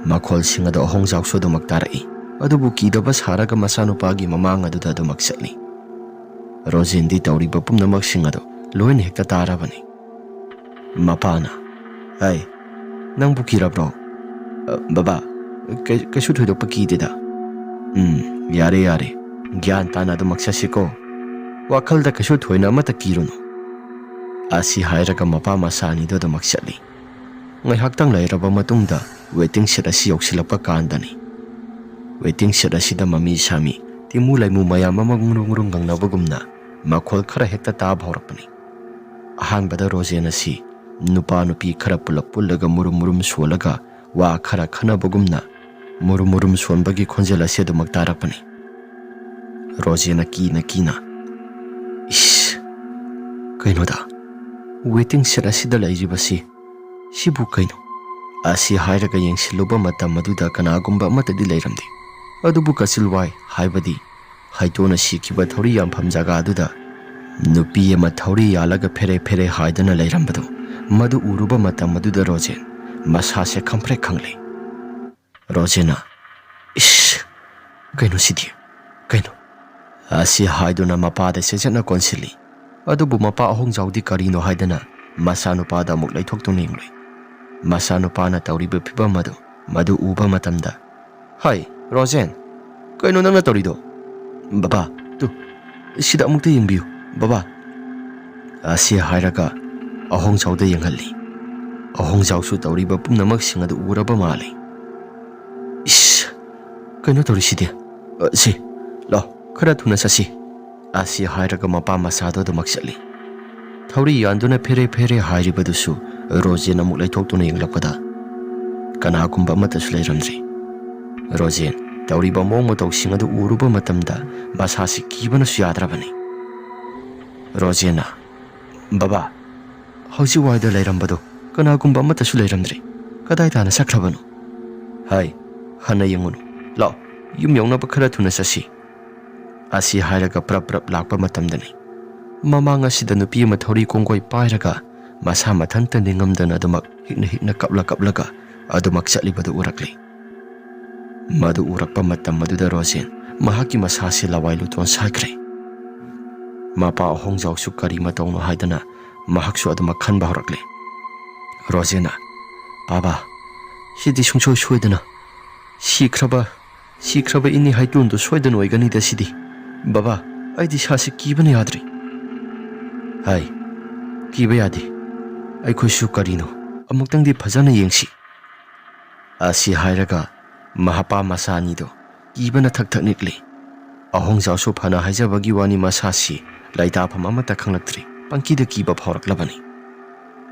ꯃꯈꯣꯜꯁꯤꯡ ꯑꯗꯨ ꯑꯍꯣꯡꯖꯥꯎꯁꯨ ꯑꯗꯨꯃꯛ ꯇꯥꯔꯛꯏ, ꯑꯗꯨꯕꯨ ꯀꯤꯗꯕ ꯁꯥꯔꯒ ꯃꯆꯥꯅꯨꯄꯥꯒꯤ ꯃꯃꯥꯡ ꯑꯗꯨꯗ ꯑꯗꯨꯃꯛ ꯆꯠꯂꯤ꯫ ꯔꯣꯖꯦꯟꯗꯤ ꯇꯧꯔꯤꯕ ꯄꯨꯝꯅꯃꯛꯁꯤꯡ ꯑꯗꯨ ꯂꯣꯏꯅ ꯍꯦꯛꯇ ꯇꯥꯔꯕꯅꯤ꯫ ꯃꯄꯥꯅ, "ꯍꯩ, ꯅꯪꯕꯨ ꯀꯤꯔꯕ꯭ꯔꯣ?" "ꯑ, ꯕꯕꯥ, ꯀꯩ-, ꯀꯩꯁꯨ ꯊꯣꯏꯗꯣꯛꯄ ꯀꯤꯗꯦꯗ꯫" "ꯎꯝ, ꯌꯥꯔꯦ, ꯌꯥꯔꯦ꯫ ꯒ꯭ꯌꯥꯟ ꯇꯥꯅ ꯑꯗꯨꯃꯛ ꯆꯠꯁꯤꯀꯣ꯫ ꯋꯥꯈꯜꯗ ꯀꯩꯁꯨ ꯊꯣꯏꯅ ꯑꯃꯠꯇ ꯀꯤꯔꯨꯅꯨ꯫" ꯑꯁꯤ ꯍꯥꯏꯔꯒ ꯃꯄꯥ ꯃꯆꯥ ꯑꯅꯤꯗꯨ ꯑꯗꯨꯃꯛ ꯆꯠꯂꯤ꯫ ꯉꯥꯏꯍꯥꯛꯇꯪ ꯂꯩꯔꯕ ꯃꯇꯨꯡꯗ ꯋꯦꯇꯤꯡ ꯁꯦꯠ ꯑꯁꯤ ꯌꯧꯁꯤꯜꯂꯛꯄ ꯀꯥꯟꯗꯅꯤ꯫ ꯋꯦꯇꯤꯡ ꯁꯦꯠ ꯑꯁꯤꯗ ꯃꯃꯤ ꯁꯥꯃꯤ, ꯇꯤꯃꯨ ꯂꯩꯃꯨ ꯃꯌꯥꯝ ꯑꯃ ꯉꯨꯡꯔꯨ ꯉꯨꯡꯔꯨ ꯉꯪꯅꯕꯒꯨꯝꯅ ꯃꯈꯣꯜ ꯈꯔ ꯍꯦꯛꯇ ꯇꯥꯕ ꯍꯧꯔꯛꯄꯅꯤ꯫ ꯑꯍꯥꯟꯕꯗ ꯔꯣꯖꯦꯟ ꯑꯁꯤ ꯅꯨꯄꯥ ꯅꯨꯄꯤ ꯈꯔ ꯄꯨꯂꯞ ꯄꯨꯜꯂꯒ ꯃꯨꯔꯨꯝ ꯃꯨꯔꯨꯝ ꯁꯣꯜꯂꯒ ꯋꯥ ꯈꯔ ꯈꯟꯅꯕꯒꯨꯝꯅ ꯃꯨꯔꯨꯝ ꯃꯨꯔꯨꯝ ꯁꯣꯟꯕꯒꯤ ꯈꯣꯟꯖꯦꯜ ꯑꯁꯤ ꯑꯗꯨꯃꯛ ꯇꯥꯔꯛꯄꯅꯤ꯫ ꯔꯣꯖꯦꯅ ꯀꯤꯅ ꯀꯤꯅ, "ꯏꯁ, ꯀꯩꯅꯣꯗ, ꯋꯦꯇꯤꯡ ꯁꯦꯠ ꯑꯁꯤꯗ ꯂꯩꯔꯤꯕꯁꯤ, ꯁꯤꯕꯨ ꯀꯩꯅꯣ?" ꯑꯁꯤ ꯍꯥꯏꯔꯒ ꯌꯦꯡꯁꯤꯜꯂꯨꯕ ꯃꯇꯝ ꯑꯗꯨꯗ ꯀꯅꯥꯒꯨꯝꯕ ꯑꯃꯠꯇꯗꯤ ꯂꯩꯔꯝꯗꯦ꯫ ꯑꯗꯨꯕꯨ ꯀꯆꯤꯜꯋꯥꯏ, ꯍꯥꯏꯕꯗꯤ ꯍꯩꯇꯣꯟꯅ ꯁꯤꯈꯤꯕ ꯊꯧꯔꯤ ꯌꯥꯟꯐꯝ ꯖꯒꯥ ꯑꯗꯨꯗ ꯅꯨꯄꯤ ꯑꯃ ꯊꯧꯔꯤ ꯌꯥꯜꯂꯒ ꯐꯦꯔꯦ ꯐꯦꯔꯦ ꯍꯥꯏꯗꯨꯅ ꯂꯩꯔꯝꯕꯗꯨ, ꯃꯗꯨ ꯎꯔꯨꯕ ꯃꯇꯝ ꯑꯗꯨꯗ ꯔꯣꯖꯦꯟ ꯃꯁꯥꯁꯦ ꯈꯪꯄ꯭ꯔꯦꯛ ꯈꯪꯂꯦ꯫ ꯔꯣꯖꯦꯅ, "ꯏꯁ, ꯀꯩꯅꯣ ꯁꯤꯗꯤ? ꯀꯩꯅꯣ?" ꯑꯁꯤ ꯍꯥꯏꯗꯨꯅ ꯃꯄꯥꯗ ꯆꯦꯠꯆꯠꯅ ꯀꯣꯟꯁꯤꯜꯂꯤ꯫ ꯑꯗꯨꯕꯨ ꯃꯄꯥ ꯑꯍꯣꯡꯖꯥꯎꯗꯤ ꯀꯔꯤꯅꯣ ꯍꯥꯏꯗꯅ ꯃꯆꯥꯅꯨꯄꯥꯗ ꯑꯃꯨꯛ ꯂꯩꯊꯣꯛꯇꯨꯅ ꯌꯦꯡꯂꯨꯏ꯫ ꯃꯆꯥꯅꯨꯄꯥꯅ ꯇꯧꯔꯤꯕ ꯐꯤꯕꯝ ꯑꯗꯨ, ꯃꯗꯨ ꯎꯕ ꯃꯇꯝꯗ, "ꯍꯥꯏ, ꯔꯣꯖꯦꯟ, ꯀꯩꯅꯣ ꯅꯪꯅ ꯇꯧꯔꯤꯗꯣ?" "ꯕꯕꯥ, ꯇꯨ, ꯁꯤꯗ ꯑꯃꯨꯛꯇ ꯌꯦꯡꯕꯤꯌꯨ, ꯕꯕꯥ꯫" ꯑꯁꯤ ꯍꯥꯏꯔꯒ ꯑꯍꯣꯡꯖꯥꯎꯗ ꯌꯦꯡꯍꯜꯂꯤ꯫ ꯑꯍꯣꯡꯖꯥꯎꯁꯨ ꯇꯧꯔꯤꯕ ꯄꯨꯝꯅꯃꯛꯁꯤꯡ ꯑꯗꯨ ꯎꯔꯕ ꯃꯥꯜꯂꯤ꯫ "ꯏꯁ, ꯀꯩꯅꯣ ꯇꯧꯔꯤꯁꯤꯗꯤ? ꯑ, ꯁꯤ, ꯂꯥꯎ, ꯈꯔ ꯊꯨꯅ ꯆꯠꯁꯤ꯫" ꯑꯁꯤ ꯍꯥꯏꯔꯒ ꯃꯄꯥ ꯃꯆꯥꯗꯣ ꯑꯗꯨꯃꯛ ꯆꯠꯂꯤ꯫ ꯊꯧꯔꯤ ꯌꯥꯟꯗꯨꯅ ꯐꯦꯔꯦ ꯐꯦꯔꯦ ꯍꯥꯏꯔꯤꯕꯗꯨꯁꯨ ꯔꯣꯖꯦꯟ ꯑꯃꯨꯛ ꯂꯩꯊꯣꯛꯇꯨꯅ ꯌꯦꯡꯂꯛꯄꯗ ꯀꯅꯥꯒꯨꯝꯕ ꯑꯃꯠꯇꯁꯨ ꯂꯩꯔꯝꯗ꯭ꯔꯤ꯫ ꯔꯣꯖꯦꯟ ꯇꯧꯔꯤꯕ ꯃꯑꯣꯡ ꯃꯇꯧꯁꯤꯡ ꯑꯗꯨ ꯎꯔꯨꯕ ꯃꯇꯝꯗ ꯃꯁꯥꯁꯤ ꯀꯤꯕꯅꯁꯨ ꯌꯥꯗ꯭ꯔꯕꯅꯤ꯫ ꯔꯣꯖꯦꯟꯅ, "ꯕꯕꯥ, ꯍꯧꯖꯤꯛ ꯋꯥꯏꯗ ꯂꯩꯔꯝꯕꯗꯣ ꯀꯅꯥꯒꯨꯝꯕ ꯑꯃꯠꯇꯁꯨ ꯂꯩꯔꯝꯗ꯭ꯔꯤ꯫ ꯀꯗꯥꯏ ꯇꯥꯅ ꯆꯠꯈ꯭ꯔꯕꯅꯣ?" "ꯍꯥꯏ, ꯍꯟꯅ ꯌꯦꯡꯉꯨꯅꯨ꯫ ꯂꯥꯛꯑꯣ, ꯌꯨꯝ ꯌꯧꯅꯕ ꯈꯔ ꯊꯨꯅ ꯆꯠꯁꯤ꯫" ꯑꯁꯤ ꯍꯥꯏꯔꯒ ꯄ꯭ꯔꯞ ꯄ꯭ꯔꯞ ꯂꯥꯛꯄ ꯃꯇꯝꯗꯅꯤ ꯃꯃꯥꯡ ꯑꯁꯤꯗ ꯅꯨꯄꯤ ꯑꯃ ꯊꯧꯔꯤ ꯀꯣꯡꯒꯣꯏ ꯄꯥꯏꯔꯒ ꯃꯁꯥ ꯃꯊꯟꯇ ꯅꯤꯡꯉꯝꯗꯅ ꯑꯗꯨꯃꯛ ꯍꯤꯛꯅ ꯍꯤꯛꯅ ꯀꯞꯂ ꯀꯞꯂꯒ ꯑꯗꯨꯃꯛ ꯆꯠꯂꯤꯕꯗꯨ ꯎꯔꯛꯂꯤ꯫ ꯃꯗꯨ ꯎꯔꯛꯄ ꯃꯇꯝ ꯑꯗꯨꯗ ꯔꯣꯖꯦꯟ ꯃꯍꯥꯛꯀꯤ ꯃꯁꯥꯁꯤ ꯂꯋꯥꯏ ꯂꯨꯇꯣꯟ ꯁꯥꯈ꯭ꯔꯦ꯫ ꯃꯄꯥ ꯑꯍꯣꯡꯖꯥꯎꯁꯨ ꯀꯔꯤ ꯃꯇꯧꯅꯣ ꯍꯥꯏꯗꯅ ꯃꯍꯥꯛꯁꯨ ꯑꯗꯨꯃꯛ ꯈꯟꯕ ꯍꯧꯔꯛꯂꯦ꯫ ꯔꯣꯖꯦꯟꯅ, "ꯕꯥꯕꯥ, ꯁꯤꯗꯤ ꯁꯨꯡꯁꯣꯏ ꯁꯣꯏꯗꯅ ꯁꯤꯈ꯭ꯔꯕ, ꯁꯤꯈ꯭ꯔꯕ ꯏꯅꯦ ꯍꯩꯇꯣꯟꯗꯨ ꯁꯣꯏꯗꯅ ꯑꯣꯏꯒꯅꯤꯗ ꯁꯤꯗꯤ꯫ ꯕꯥꯕꯥ, ꯑꯩꯗꯤ ꯏꯁꯥꯁꯤ ꯀꯤꯕꯅ ꯌꯥꯗ꯭ꯔꯦ꯫" "ꯍꯥꯏ, ꯀꯤꯕ ꯌꯥꯗꯦ꯫ ꯑꯩꯈꯣꯏꯁꯨ ꯀꯔꯤꯅꯣ ꯑꯃꯨꯛꯇꯪꯗꯤ ꯐꯖꯅ ꯌꯦꯡꯁꯤ꯫" ꯑꯁꯤ ꯍꯥꯏꯔꯒ ꯃꯍꯥꯄꯥ ꯃꯆꯥ ꯑꯅꯤꯗꯣ ꯀꯤꯕꯅ ꯊꯛ ꯊꯛ ꯅꯤꯛꯂꯤ꯫ ꯑꯍꯣꯡꯖꯥꯎꯁꯨ ꯐꯅ ꯍꯥꯏꯖꯕꯒꯤ ꯋꯥꯅꯤ ꯃꯁꯥꯁꯤ ꯂꯩꯇꯥꯐꯝ ꯑꯃꯠꯇ ꯈꯪꯂꯛꯇ꯭ꯔꯤ꯫ ꯄꯪꯀꯤꯗ ꯀꯤꯕ ꯐꯥꯎꯔꯛꯂꯕꯅꯤ꯫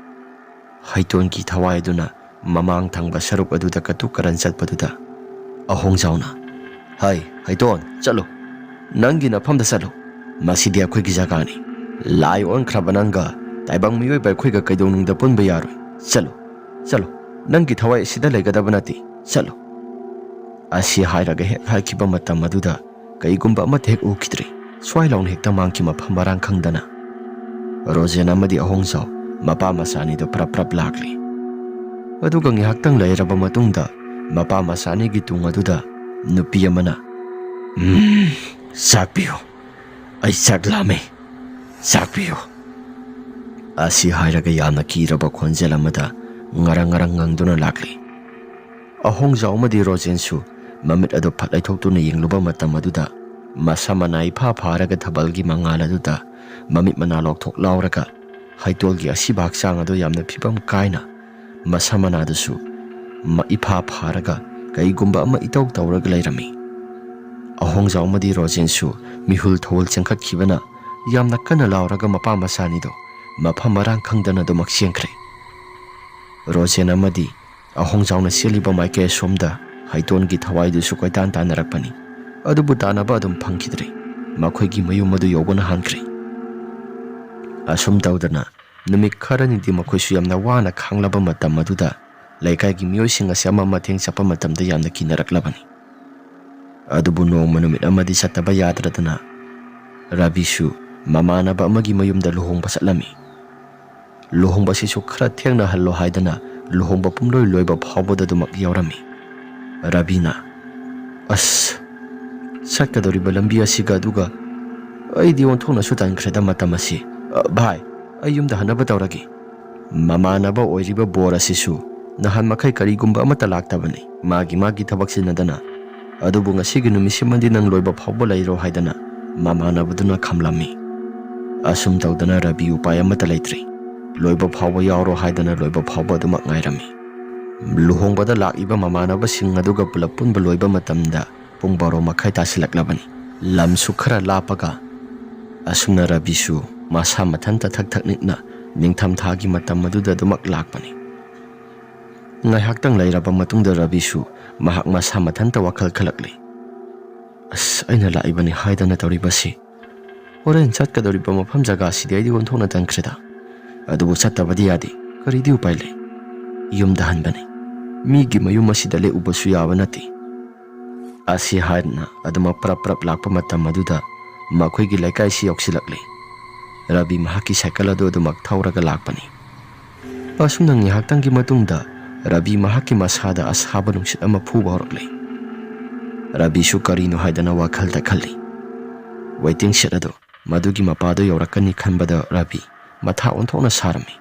ꯍꯩꯇꯣꯟꯒꯤ ꯊꯋꯥꯏ ꯑꯗꯨꯅ ꯃꯃꯥꯡ ꯊꯪꯕ ꯁꯔꯨꯛ ꯑꯗꯨꯗ ꯀꯇꯨ ꯀꯔꯟ ꯆꯠꯄꯗꯨꯗ ꯑꯍꯣꯡꯖꯥꯎꯅ, "ꯍꯩ, ꯍꯩꯇꯣꯟ, ꯆꯠꯂꯨ꯫ ꯅꯪꯒꯤ ꯅꯐꯝꯗ ꯆꯠꯂꯨ꯫ ꯃꯁꯤꯗꯤ ꯑꯩꯈꯣꯏꯒꯤ ꯖꯒꯥꯅꯤ꯫ ꯂꯥꯏ ꯑꯣꯟꯈ꯭ꯔꯕ ꯅꯪꯒ ꯇꯥꯏꯕꯪ ꯃꯤꯑꯣꯏꯕ ꯑꯩꯈꯣꯏꯒ ꯀꯩꯗꯧꯅꯨꯡꯗ ꯄꯨꯟꯕ ꯌꯥꯔꯣꯏ꯫ ꯆꯠꯂꯨ, ꯆꯠꯂꯨ꯫ ꯅꯪꯒꯤ ꯊꯋꯥꯏ ꯑꯁꯤꯗ ꯂꯩꯒꯗꯕ ꯅꯠꯇꯦ꯫ ꯆꯠꯂꯨ꯫" ꯑꯁꯤ ꯍꯥꯏꯔꯒ ꯍꯦꯛ ꯍꯥꯏꯈꯤꯕ ꯃꯇꯝ ꯑꯗꯨꯗ ꯀꯩꯒꯨꯝꯕ ꯑꯃꯠꯇ ꯍꯦꯛ ꯎꯈꯤꯗ꯭ꯔꯦ꯫ ꯁ꯭ꯋꯥꯏ ꯂꯥꯎꯅ ꯍꯦꯛꯇ ꯃꯥꯡꯈꯤ, ꯃꯐꯝ ꯃꯔꯥꯡ ꯈꯪꯗꯅ꯫ ꯔꯣꯖꯦꯟ ꯑꯃꯗꯤ ꯑꯍꯣꯡꯖꯥꯎ ꯃꯄꯥ ꯃꯆꯥ ꯑꯅꯤꯗꯨ ꯄ꯭ꯔꯞ ꯄ꯭ꯔꯞ ꯂꯥꯛꯂꯤ꯫ ꯑꯗꯨꯒ ꯉꯥꯏꯍꯥꯛꯇꯪ ꯂꯩꯔꯕ ꯃꯇꯨꯡꯗ ꯃꯄꯥ ꯃꯆꯥ ꯑꯅꯤꯒꯤ ꯇꯨꯡ ꯑꯗꯨꯗ ꯅꯨꯄꯤ ꯑꯃꯅ, "ꯎꯝ, ꯆꯥꯛꯄꯤꯌꯨ꯫ ꯑꯩ ꯆꯥꯛ ꯂꯥꯝꯃꯦ꯫ ꯆꯥꯛꯄꯤꯌꯨ꯫" ꯑꯁꯤ ꯍꯥꯏꯔꯒ ꯌꯥꯝꯅ ꯀꯤꯔꯕ ꯈꯣꯟꯖꯦꯜ ꯑꯃꯗ ꯉꯔꯪ ꯉꯔꯪ ꯉꯪꯗꯨꯅ ꯂꯥꯛꯂꯤ꯫ ꯑꯍꯣꯡꯖꯥꯎ ꯑꯃꯗꯤ ꯔꯣꯖꯦꯟꯁꯨ ꯃꯃꯤꯠ ꯑꯗꯨ ꯐꯠ ꯂꯩꯊꯣꯛꯇꯨꯅ ꯌꯦꯡꯂꯨꯕ ꯃꯇꯝ ꯑꯗꯨꯗ ꯃꯁꯝ ꯃꯅꯥ ꯏꯐꯥ ꯐꯥꯔꯒ ꯊꯥꯕꯜꯒꯤ ꯃꯉꯥꯜ ꯑꯗꯨꯗ ꯃꯃꯤꯠ ꯃꯅꯥ ꯂꯥꯎꯊꯣꯛ ꯂꯥꯎꯔꯒ ꯍꯩꯇꯣꯜꯒꯤ ꯑꯁꯤꯕ ꯍꯛꯆꯥꯡ ꯑꯗꯨ ꯌꯥꯝꯅ ꯐꯤꯕꯝ ꯀꯥꯏꯅ, ꯃꯁꯝ ꯃꯅꯥꯗꯨꯁꯨ ꯃ-, ꯏꯐꯥ ꯐꯥꯔꯒ ꯀꯩꯒꯨꯝꯕ ꯑꯃ ꯏꯇꯧ ꯇꯧꯔꯒ ꯂꯩꯔꯝꯃꯤ꯫ ꯑꯍꯣꯡꯖꯥꯎ ꯑꯃꯗꯤ ꯔꯣꯖꯦꯟꯁꯨ ꯃꯤꯍꯨꯜ ꯊꯧꯍꯨꯜ ꯆꯦꯟꯈꯠꯈꯤꯕꯅ ꯌꯥꯝꯅ ꯀꯟꯅ ꯂꯥꯎꯔꯒ ꯃꯄꯥ ꯃꯆꯥꯅꯤꯗꯨ ꯃꯐꯝ ꯃꯔꯥꯡ ꯈꯪꯗꯅ ꯑꯗꯨꯃꯛ ꯆꯦꯟꯈ꯭ꯔꯦ꯫ ꯔꯣꯖꯦꯟ ꯑꯃꯗꯤ ꯑꯍꯣꯡꯖꯥꯎꯅ ꯆꯦꯜꯂꯤꯕ ꯃꯥꯏꯀꯩ ꯑꯁꯣꯝꯗ ꯍꯩꯇꯣꯟꯒꯤ ꯊꯋꯥꯏꯗꯨꯁꯨ ꯀꯣꯏꯇꯥꯟ ꯇꯥꯟꯅꯔꯛꯄꯅꯤ꯫ ꯑꯗꯨꯕꯨ ꯇꯥꯟꯅꯕ ꯑꯗꯨꯝ ꯐꯪꯈꯤꯗ꯭ꯔꯦ꯫ ꯃꯈꯣꯏꯒꯤ ꯃꯌꯨꯝ ꯑꯗꯨ ꯌꯧꯕꯅ ꯍꯥꯟꯈ꯭ꯔꯦ꯫ ꯑꯁꯨꯝ ꯇꯧꯗꯅ ꯅꯨꯃꯤꯠ ꯈꯔꯅꯤꯗꯤ ꯃꯈꯣꯏꯁꯨ ꯌꯥꯝꯅ ꯋꯥꯅ ꯈꯥꯡꯂꯕ ꯃꯇꯝ ꯑꯗꯨꯗ ꯂꯩꯀꯥꯏꯒꯤ ꯃꯤꯑꯣꯏꯁꯤꯡ ꯑꯁꯤ ꯑꯃ ꯃꯇꯦꯡ ꯆꯠꯄ ꯃꯇꯝꯗ ꯌꯥꯝꯅ ꯀꯤꯅꯔꯛꯂꯕꯅꯤ꯫ ꯑꯗꯨꯕꯨ ꯅꯣꯡꯃ ꯅꯨꯃꯤꯠ ꯑꯃꯗꯤ ꯆꯠꯇꯕ ꯌꯥꯗ꯭ꯔꯗꯅ ꯔꯕꯤꯁꯨ ꯃꯃꯥꯟꯅꯕ ꯑꯃꯒꯤ ꯃꯌꯨꯝꯗ ꯂꯨꯍꯣꯡꯕ ꯆꯠꯂꯝꯃꯤ꯫ ꯂꯨꯍꯣꯡꯕꯁꯤꯁꯨ ꯈꯔ ꯊꯦꯡꯅꯍꯜꯂꯣ ꯍꯥꯏꯗꯅ ꯂꯨꯍꯣꯡꯕ ꯄꯨꯝꯂꯣꯏ ꯂꯣꯏꯕ ꯐꯥꯎꯕꯗ ꯑꯗꯨꯃꯛ ꯌꯥꯎꯔꯝꯃꯤ꯫ ꯔꯕꯤꯅ, "ꯑꯁ, ꯆꯠꯀꯗꯧꯔꯤꯕ ꯂꯝꯕꯤ ꯑꯁꯤꯒ ꯑꯗꯨꯒ ꯑꯩꯗꯤ ꯑꯣꯟꯊꯣꯛꯅꯁꯨ ꯇꯟꯈ꯭ꯔꯦꯗ ꯃꯇꯝ ꯑꯁꯤ꯫ ꯑ, ꯚꯥꯏ, ꯑꯩ ꯌꯨꯝꯗ ꯍꯟꯅꯕ ꯇꯧꯔꯒꯦ꯫" ꯃꯃꯥꯟꯅꯕ ꯑꯣꯏꯔꯤꯕ ꯕꯣꯔ ꯑꯁꯤꯁꯨ ꯅꯍꯥꯟ ꯃꯈꯩ ꯀꯔꯤꯒꯨꯝꯕ ꯑꯃꯠꯇ ꯂꯥꯛꯇꯕꯅꯤ꯫ ꯃꯥꯒꯤ ꯃꯥꯒꯤ ꯊꯕꯛ ꯆꯤꯟꯅꯗꯅ, "ꯑꯗꯨꯕꯨ ꯉꯁꯤꯒꯤ ꯅꯨꯃꯤꯠꯁꯤꯃꯗꯤ ꯅꯪ ꯂꯣꯏꯕ ꯐꯥꯎꯕ ꯂꯩꯔꯣ" ꯍꯥꯏꯗꯅ ꯃꯃꯥꯟꯅꯕꯗꯨꯅ ꯈꯝꯂꯝꯃꯤ꯫ ꯑꯁꯨꯝ ꯇꯧꯗꯅ ꯔꯕꯤ ꯎꯄꯥꯏ ꯑꯃꯠꯇ ꯂꯩꯇ꯭ꯔꯦ꯫ ꯂꯣꯏꯕ ꯐꯥꯎꯕ ꯌꯥꯎꯔꯣ ꯍꯥꯏꯗꯅ ꯂꯣꯏꯕ ꯐꯥꯎꯕ ꯑꯗꯨꯃꯛ ꯉꯥꯏꯔꯝꯃꯤ꯫ ꯂꯨꯍꯣꯡꯕꯗ ꯂꯥꯛꯏꯕ ꯃꯃꯥꯟꯅꯕꯁꯤꯡ ꯑꯗꯨꯒ ꯄꯨꯂꯞ ꯄꯨꯟꯕ ꯂꯣꯏꯕ ꯃꯇꯝꯗ ꯄꯨꯡ ꯕꯥꯔꯣ ꯃꯈꯥꯏ ꯇꯥꯁꯤꯜꯂꯛꯂꯕꯅꯤ꯫ ꯂꯝꯁꯨ ꯈꯔ ꯂꯥꯞꯄꯒ ꯑꯁꯨꯝꯅ ꯔꯕꯤꯁꯨ ꯃꯁꯥ ꯃꯊꯟꯇ ꯊꯛ ꯊꯛ ꯅꯤꯛꯅ ꯅꯤꯡꯊꯝꯊꯥꯒꯤ ꯃꯇꯝ ꯑꯗꯨꯗ ꯑꯗꯨꯃꯛ ꯂꯥꯛꯄꯅꯤ꯫ ꯉꯥꯏꯍꯥꯛꯇꯪ ꯂꯩꯔꯕ ꯃꯇꯨꯡꯗ ꯔꯕꯤꯁꯨ ꯃꯍꯥꯛ ꯃꯁꯥ ꯃꯊꯟꯇ ꯋꯥꯈꯜ ꯈꯜꯂꯛꯂꯤ꯫ "ꯑꯁ, ꯑꯩꯅ ꯂꯥꯛꯏꯕꯅꯤ ꯍꯥꯏꯗꯅ ꯇꯧꯔꯤꯕꯁꯤ꯫ ꯍꯣꯔꯦꯟ ꯆꯠꯀꯗꯧꯔꯤꯕ ꯃꯐꯝ ꯖꯒꯥꯁꯤꯗꯤ ꯑꯩꯗꯤ ꯑꯣꯟꯊꯣꯛꯅ ꯇꯟꯈ꯭ꯔꯦꯗ꯫ ꯑꯗꯨꯕꯨ ꯆꯠꯇꯕꯗꯤ ꯌꯥꯗꯦ꯫ ꯀꯔꯤꯗꯤ ꯎꯄꯥꯏ ꯂꯩ? ꯌꯨꯝꯗ ꯍꯟꯕꯅꯤ꯫ ꯃꯤꯒꯤ ꯃꯌꯨꯝ ꯑꯁꯤꯗ ꯂꯦꯛꯎꯕꯁꯨ ꯌꯥꯕ ꯅꯠꯇꯦ"꯫ ꯑꯁꯤ ꯍꯥꯏꯗꯨꯅ ꯑꯗꯨꯃꯛ ꯄ꯭ꯔꯞ ꯄ꯭ꯔꯞ ꯂꯥꯛꯄ ꯃꯇꯝ ꯑꯗꯨꯗ ꯃꯈꯣꯏꯒꯤ ꯂꯩꯀꯥꯏꯁꯤ ꯌꯧꯁꯤꯜꯂꯛꯂꯤ꯫ ꯔꯕꯤ ꯃꯍꯥꯛꯀꯤ ꯁꯥꯏꯀꯜ ꯑꯗꯨ ꯑꯗꯨꯃꯛ ꯊꯧꯔꯒ ꯂꯥꯛꯄꯅꯤ꯫ ꯑꯁꯨꯝꯅ ꯉꯥꯏꯍꯥꯛꯇꯪꯒꯤ ꯃꯇꯨꯡꯗ ꯔꯕꯤ ꯃꯍꯥꯛꯀꯤ ꯃꯁꯥꯗ ꯑꯁꯥꯕ ꯅꯨꯡꯁꯤꯠ ꯑꯃ ꯐꯨꯕ ꯍꯧꯔꯛꯂꯦ꯫ ꯔꯕꯤꯁꯨ ꯀꯔꯤꯅꯣ ꯍꯥꯏꯗꯅ ꯋꯥꯈꯜꯗ ꯈꯜꯂꯤ꯫ ꯋꯦꯇꯤꯡ ꯁꯦꯠ ꯑꯗꯨ ꯃꯗꯨꯒꯤ ꯃꯄꯥꯗꯨ ꯌꯧꯔꯛꯀꯅꯤ ꯈꯟꯕꯗ ꯔꯕꯤ ꯃꯊꯥ ꯑꯣꯟꯊꯣꯛꯅ ꯁꯥꯔꯝꯃꯤ꯫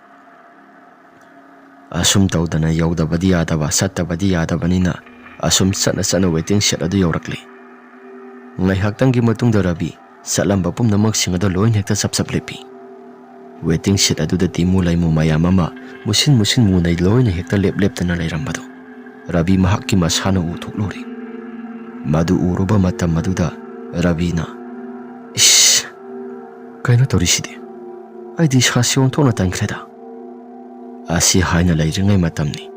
ꯑꯁꯨꯝ ꯇꯧꯗꯅ ꯌꯧꯗꯕꯗꯤ ꯌꯥꯗꯕ, ꯆꯠꯇꯕꯗꯤ ꯌꯥꯗꯕꯅꯤꯅ ꯑꯁꯨꯝ ꯆꯠꯅ ꯆꯠꯅ ꯋꯦꯇꯤꯡ ꯁꯦꯠ ꯑꯗꯨ ꯌꯧꯔꯛꯂꯤ꯫ ꯉꯥꯏꯍꯥꯛꯇꯪꯒꯤ ꯃꯇꯨꯡꯗ ꯔꯕꯤ ꯆꯠꯂꯝꯕ ꯄꯨꯝꯅꯃꯛꯁꯤꯡ ꯑꯗꯨ ꯂꯣꯏꯅ ꯍꯦꯛꯇ ꯆꯞ ꯆꯞ ꯂꯦꯞꯄꯤ꯫ ꯋꯦꯇꯤꯡ ꯁꯦꯠ ꯑꯗꯨꯗ ꯇꯤꯃꯨ ꯂꯩꯃꯨ ꯃꯌꯥꯝ ꯑꯃ ꯃꯨꯁꯤꯟ ꯃꯨꯁꯤꯟ ꯃꯨꯅꯩ ꯂꯣꯏꯅ ꯍꯦꯛꯇ ꯂꯦꯞ ꯂꯦꯞꯇꯅ ꯂꯩꯔꯝꯕꯗꯨ ꯔꯕꯤ ꯃꯍꯥꯛꯀꯤ ꯃꯁꯥꯅ ꯎ ꯊꯣꯛꯂꯨꯔꯦ꯫ ꯃꯗꯨ ꯎꯔꯨꯕ ꯃꯇꯝ ꯑꯗꯨꯗ ꯔꯕꯤꯅ, "ꯏꯁ, ꯀꯩꯅꯣ ꯇꯧꯔꯤꯁꯤꯗꯤ? ꯑꯩꯗꯤ ꯏꯁꯥꯁꯤ ꯑꯣꯟꯊꯣꯛꯅ ꯇꯟꯈ꯭ꯔꯦꯗ"꯫ ꯑꯁꯤ ꯍꯥꯏꯅ ꯂꯩꯔꯤꯉꯩ ꯃꯇꯝꯅꯤ꯫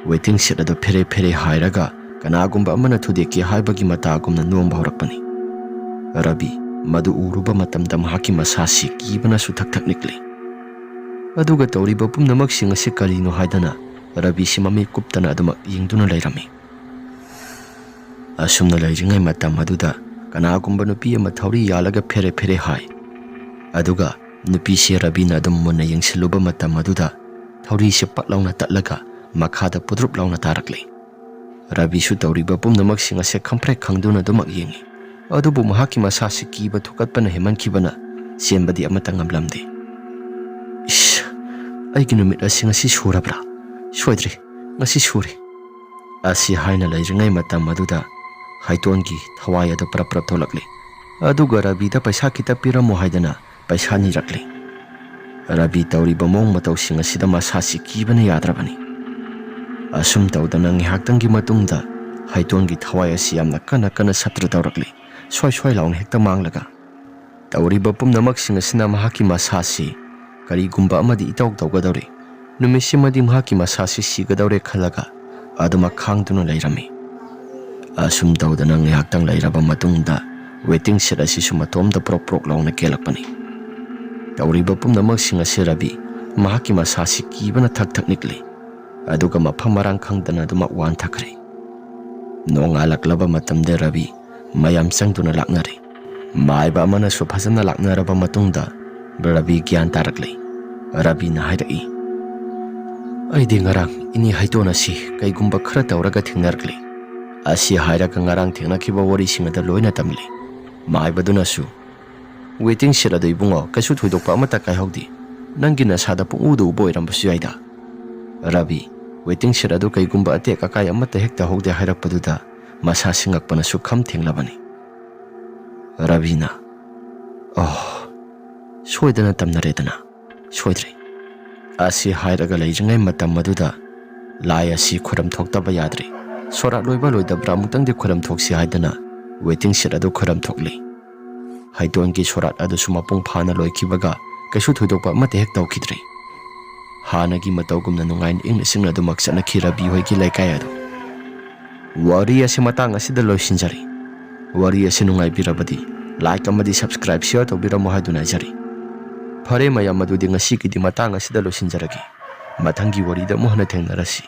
ꯋꯦꯇꯤꯡ ꯁꯦꯠ ꯑꯗꯨ ꯐꯦꯔꯦ ꯐꯦꯔꯦ ꯍꯥꯏꯔꯒ ꯀꯅꯥꯒꯨꯝꯕ ꯑꯃꯅ ꯊꯨꯗꯦꯛꯀꯦ ꯍꯥꯏꯕꯒꯤ ꯃꯇꯥꯒꯨꯝꯅ ꯅꯣꯝꯕ ꯍꯧꯔꯛꯄꯅꯤ꯫ ꯔꯕꯤ ꯃꯗꯨ ꯎꯔꯨꯕ ꯃꯇꯝꯗ ꯃꯍꯥꯛꯀꯤ ꯃꯁꯥꯁꯤ ꯀꯤꯕꯅꯁꯨ ꯊꯛ ꯊꯛ ꯅꯤꯛꯂꯤ꯫ ꯑꯗꯨꯒ ꯇꯧꯔꯤꯕ ꯄꯨꯝꯅꯃꯛꯁꯤꯡ ꯑꯁꯤ ꯀꯔꯤꯅꯣ ꯍꯥꯏꯗꯅ ꯔꯕꯤꯁꯤ ꯃꯃꯤꯠ ꯀꯨꯞꯇꯅ ꯑꯗꯨꯃꯛ ꯌꯦꯡꯗꯨꯅ ꯂꯩꯔꯝꯃꯤ꯫ ꯑꯁꯨꯝꯅ ꯂꯩꯔꯤꯉꯩ ꯃꯇꯝ ꯑꯗꯨꯗ ꯀꯅꯥꯒꯨꯝꯕ ꯅꯨꯄꯤ ꯑꯃ ꯊꯧꯔꯤ ꯌꯥꯜꯂꯒ ꯐꯦꯔꯦ ꯐꯦꯔꯦ ꯍꯥꯏ꯫ ꯑꯗꯨꯒ ꯅꯨꯄꯤꯁꯤ ꯔꯕꯤꯅ ꯑꯗꯨꯝ ꯃꯨꯟꯅ ꯌꯦꯡꯁꯤꯜꯂꯨꯕ ꯃꯇꯝ ꯑꯗꯨꯗ ꯊꯧꯔꯤꯁꯤ ꯄꯠ ꯂꯥꯎꯅ ꯇꯠꯂꯒ ꯃꯈꯥꯗ ꯄꯨꯗ꯭ꯔꯨꯞ ꯂꯥꯎꯅ ꯇꯥꯔꯛꯂꯤ꯫ ꯔꯕꯤꯁꯨ ꯇꯧꯔꯤꯕ ꯄꯨꯝꯅꯃꯛꯁꯤꯡ ꯑꯁꯦ ꯈꯪꯄ꯭ꯔꯦꯛ ꯈꯪꯗꯨꯅ ꯑꯗꯨꯃꯛ ꯌꯦꯡꯉꯤ꯫ ꯑꯗꯨꯕꯨ ꯃꯍꯥꯛꯀꯤ ꯃꯁꯥꯁꯤ ꯀꯤꯕ ꯊꯨꯀꯠꯄꯅ ꯍꯦꯟꯃꯟꯈꯤꯕꯅ ꯆꯦꯟꯕꯗꯤ ꯑꯃꯠꯇ ꯉꯝꯂꯝꯗꯦ꯫ "ꯏꯁ, ꯑꯩꯒꯤ ꯅꯨꯃꯤꯠ ꯑꯁꯤ ꯉꯁꯤ ꯁꯨꯔꯕ꯭ꯔꯥ? ꯁꯣꯏꯗ꯭ꯔꯦ, ꯉꯁꯤ ꯁꯨꯔꯦ"꯫ ꯑꯁꯤ ꯍꯥꯏꯅ ꯂꯩꯔꯤꯉꯩ ꯃꯇꯝ ꯑꯗꯨꯗ ꯍꯩꯇꯣꯟꯒꯤ ꯊꯋꯥꯏ ꯑꯗꯨ ꯄ꯭ꯔꯞ ꯄ꯭ꯔꯞ ꯊꯣꯛꯂꯛꯂꯤ꯫ ꯑꯗꯨꯒ ꯔꯕꯤꯗ ꯄꯩꯁꯥ ꯈꯤꯇ ꯄꯤꯔꯝꯃꯨ ꯍꯥꯏꯗꯅ ꯄꯩꯁꯥ ꯅꯤꯔꯛꯂꯤ꯫ ꯔꯕꯤ ꯇꯧꯔꯤꯕ ꯃꯑꯣꯡ ꯃꯇꯧꯁꯤꯡ ꯑꯁꯤꯗ ꯃꯁꯥꯁꯤ ꯀꯤꯕꯅ ꯌꯥꯗ꯭ꯔꯕꯅꯤ꯫ ꯑꯁꯨꯝ ꯇꯧꯗꯅ ꯉꯥꯏꯍꯥꯛꯇꯪꯒꯤ ꯃꯇꯨꯡꯗ ꯍꯩꯇꯣꯟꯒꯤ ꯊꯋꯥꯏ ꯑꯁꯤ ꯌꯥꯝꯅ ꯀꯟꯅ ꯀꯟꯅ ꯁꯞꯇ꯭ꯔ ꯇꯧꯔꯛꯂꯤ꯫ ꯁ꯭ꯋꯥꯏ ꯁ꯭ꯋꯥꯏ ꯂꯥꯎꯅ ꯍꯦꯛꯇ ꯃꯥꯡꯂꯒ ꯇꯧꯔꯤꯕ ꯄꯨꯝꯅꯃꯛꯁꯤꯡ ꯑꯁꯤꯅ ꯃꯍꯥꯛꯀꯤ ꯃꯁꯥꯁꯤ ꯀꯔꯤꯒꯨꯝꯕ ꯑꯃꯗꯤ ꯏꯇꯧ ꯇꯧꯒꯗꯧꯔꯤ꯫ ꯅꯨꯃꯤꯠꯁꯤꯃꯗꯤ ꯃꯍꯥꯛꯀꯤ ꯃꯁꯥꯁꯤ ꯁꯤꯒꯗꯧꯔꯦ ꯈꯜꯂꯒ ꯑꯗꯨꯃꯛ ꯈꯥꯡꯗꯨꯅ ꯂꯩꯔꯝꯃꯤ꯫ ꯑꯁꯨꯝ ꯇꯧꯗꯅ ꯉꯥꯏꯍꯥꯛꯇꯪ ꯂꯩꯔꯕ ꯃꯇꯨꯡꯗ waiting shed ꯑꯁꯤꯁꯨ ꯃꯇꯣꯝꯇ ꯄ꯭ꯔꯣꯛ ꯄ꯭ꯔꯣꯛ ꯂꯥꯎꯅ ꯀꯦꯜꯂꯛꯄꯅꯤ꯫ ꯇꯧꯔꯤꯕ ꯄꯨꯝꯅꯃꯛꯁꯤꯡ ꯑꯁꯤ ꯔꯕꯤ ꯃꯍꯥꯛꯀꯤ ꯃꯁꯥꯁꯤ ꯀꯤꯕꯅ ꯊꯛ ꯊꯛ ꯅꯤꯛꯂꯤ꯫ ꯑꯗꯨꯒ ꯃꯐꯝ ꯃꯔꯥꯡ ꯈꯪꯗꯅ ꯑꯗꯨꯃꯛ ꯋꯥꯟꯊꯈ꯭ꯔꯦ꯫ ꯅꯣꯡꯉꯥꯜꯂꯛꯂꯕ ꯃꯇꯝꯗ ꯔꯕꯤ ꯃꯌꯥꯝ ꯆꯪꯗꯨꯅ ꯂꯥꯛꯅꯔꯦ꯫ ꯃꯥꯏꯕ ꯑꯃꯅꯁꯨ ꯐꯖꯅ ꯂꯥꯛꯅꯔꯕ ꯃꯇꯨꯡꯗ ꯔꯕꯤ ꯒ꯭ꯌꯥꯟ ꯇꯥꯔꯛꯂꯦ꯫ ꯔꯕꯤꯅ ꯍꯥꯏꯔꯛꯏ, "ꯑꯩꯗꯤ ꯉꯔꯥꯡ ꯏꯅꯦ ꯍꯩꯇꯣꯟ ꯑꯁꯤ ꯀꯩꯒꯨꯝꯕ ꯈꯔ ꯇꯧꯔꯒ ꯊꯦꯡꯅꯔꯛꯂꯦ꯫ ꯑꯁꯤ ꯍꯥꯏꯔꯒ ꯉꯔꯥꯡ ꯊꯦꯡꯅꯈꯤꯕ ꯋꯥꯔꯤꯁꯤꯡ ꯑꯗꯨ ꯂꯣꯏꯅ ꯇꯝꯂꯦ꯫" ꯃꯥꯏꯕꯗꯨꯅꯁꯨ, "Waiting shed ꯑꯗꯨ ꯏꯕꯨꯡꯉꯣ, ꯀꯩꯁꯨ ꯊꯣꯏꯗꯣꯛꯄ ꯑꯃꯠꯇ ꯀꯥꯏꯍꯧꯗꯦ꯫ ꯅꯪꯒꯤ ꯅꯁꯥꯗ ꯄꯨꯡꯎꯗ ꯎꯕ ꯑꯣꯏꯔꯝꯕꯁꯨ ꯌꯥꯏꯗ꯫" ꯔꯕꯤ waiting shed ꯑꯗꯨ ꯀꯩꯒꯨꯝꯕ ꯑꯇꯦꯛ ꯑꯀꯥꯏ ꯑꯃꯠꯇ ꯍꯦꯛ ꯇꯧꯍꯧꯗꯦ ꯍꯥꯏꯔꯛꯄꯗꯨꯗ ꯃꯁꯥ ꯁꯤꯡꯉꯛꯄꯅ ꯁꯨꯛꯈꯝ ꯊꯦꯡꯂꯕꯅꯤ꯫ ꯔꯕꯤꯅ, "ꯑꯣ, ꯁꯣꯏꯗꯅ ꯇꯝꯅꯔꯦꯗꯅ, ꯁꯣꯏꯗ꯭ꯔꯦ꯫" ꯑꯁꯤ ꯍꯥꯏꯔꯒ ꯂꯩꯔꯤꯉꯩ ꯃꯇꯝ ꯑꯗꯨꯗ ꯂꯥꯏ ꯑꯁꯤ ꯈꯣꯏꯔꯝ ꯊꯣꯛꯇꯕ ꯌꯥꯗ꯭ꯔꯦ꯫ ꯁꯣꯔꯥꯠ ꯂꯣꯏꯕ ꯂꯣꯏꯗꯕ꯭ꯔꯥ ꯑꯃꯨꯛꯇꯪꯗꯤ ꯈꯣꯏꯔꯝ ꯊꯣꯛꯁꯤ ꯍꯥꯏꯗꯅ waiting shed ꯑꯗꯨ ꯈꯣꯏꯔꯝ ꯊꯣꯛꯂꯤ꯫ ꯍꯩꯇꯣꯟꯒꯤ ꯁꯣꯔꯥꯠ ꯑꯗꯨꯁꯨ ꯃꯄꯨꯡ ꯐꯥꯅ ꯂꯣꯏꯈꯤꯕꯒ ꯀꯩꯁꯨ ꯊꯣꯏꯗꯣꯛꯄ ꯑꯃꯠꯇ ꯍꯦꯛ ꯇꯧꯈꯤꯗ꯭ꯔꯦ꯫ ꯍꯥꯟꯅꯒꯤ ꯃꯇꯧꯒꯨꯝꯅ ꯅꯨꯡꯉꯥꯏꯅ ꯏꯪꯅ ꯆꯤꯛꯅ ꯑꯗꯨꯃꯛ ꯆꯠꯅꯈꯤ ꯔꯕꯤ ꯍꯣꯏꯒꯤ ꯂꯩꯀꯥꯏ ꯑꯗꯨ꯫ ꯋꯥꯔꯤ ꯑꯁꯤ ꯃꯇꯥꯡ ꯑꯁꯤꯗ ꯂꯣꯏꯁꯤꯟꯖꯔꯤ꯫ ꯋꯥꯔꯤ ꯑꯁꯤ ꯅꯨꯡꯉꯥꯏꯕꯤꯔꯕꯗꯤ like ꯑꯃꯗꯤ subscribe, share ꯇꯧꯕꯤꯔꯝꯃꯣ ꯍꯥꯏꯗꯨꯅ ꯍꯥꯏꯖꯔꯤ꯫ ꯐꯔꯦ ꯃꯌꯥꯝ, ꯑꯗꯨꯗꯤ ꯉꯁꯤꯒꯤꯗꯤ ꯃꯇꯥꯡ ꯑꯁꯤꯗ ꯂꯣꯏꯁꯤꯟꯖꯔꯒꯦ꯫ ꯃꯊꯪꯒꯤ ꯋꯥꯔꯤꯗ ꯑꯃꯨꯛ ꯍꯟꯅ ꯊꯦꯡꯅꯔꯁꯤ꯫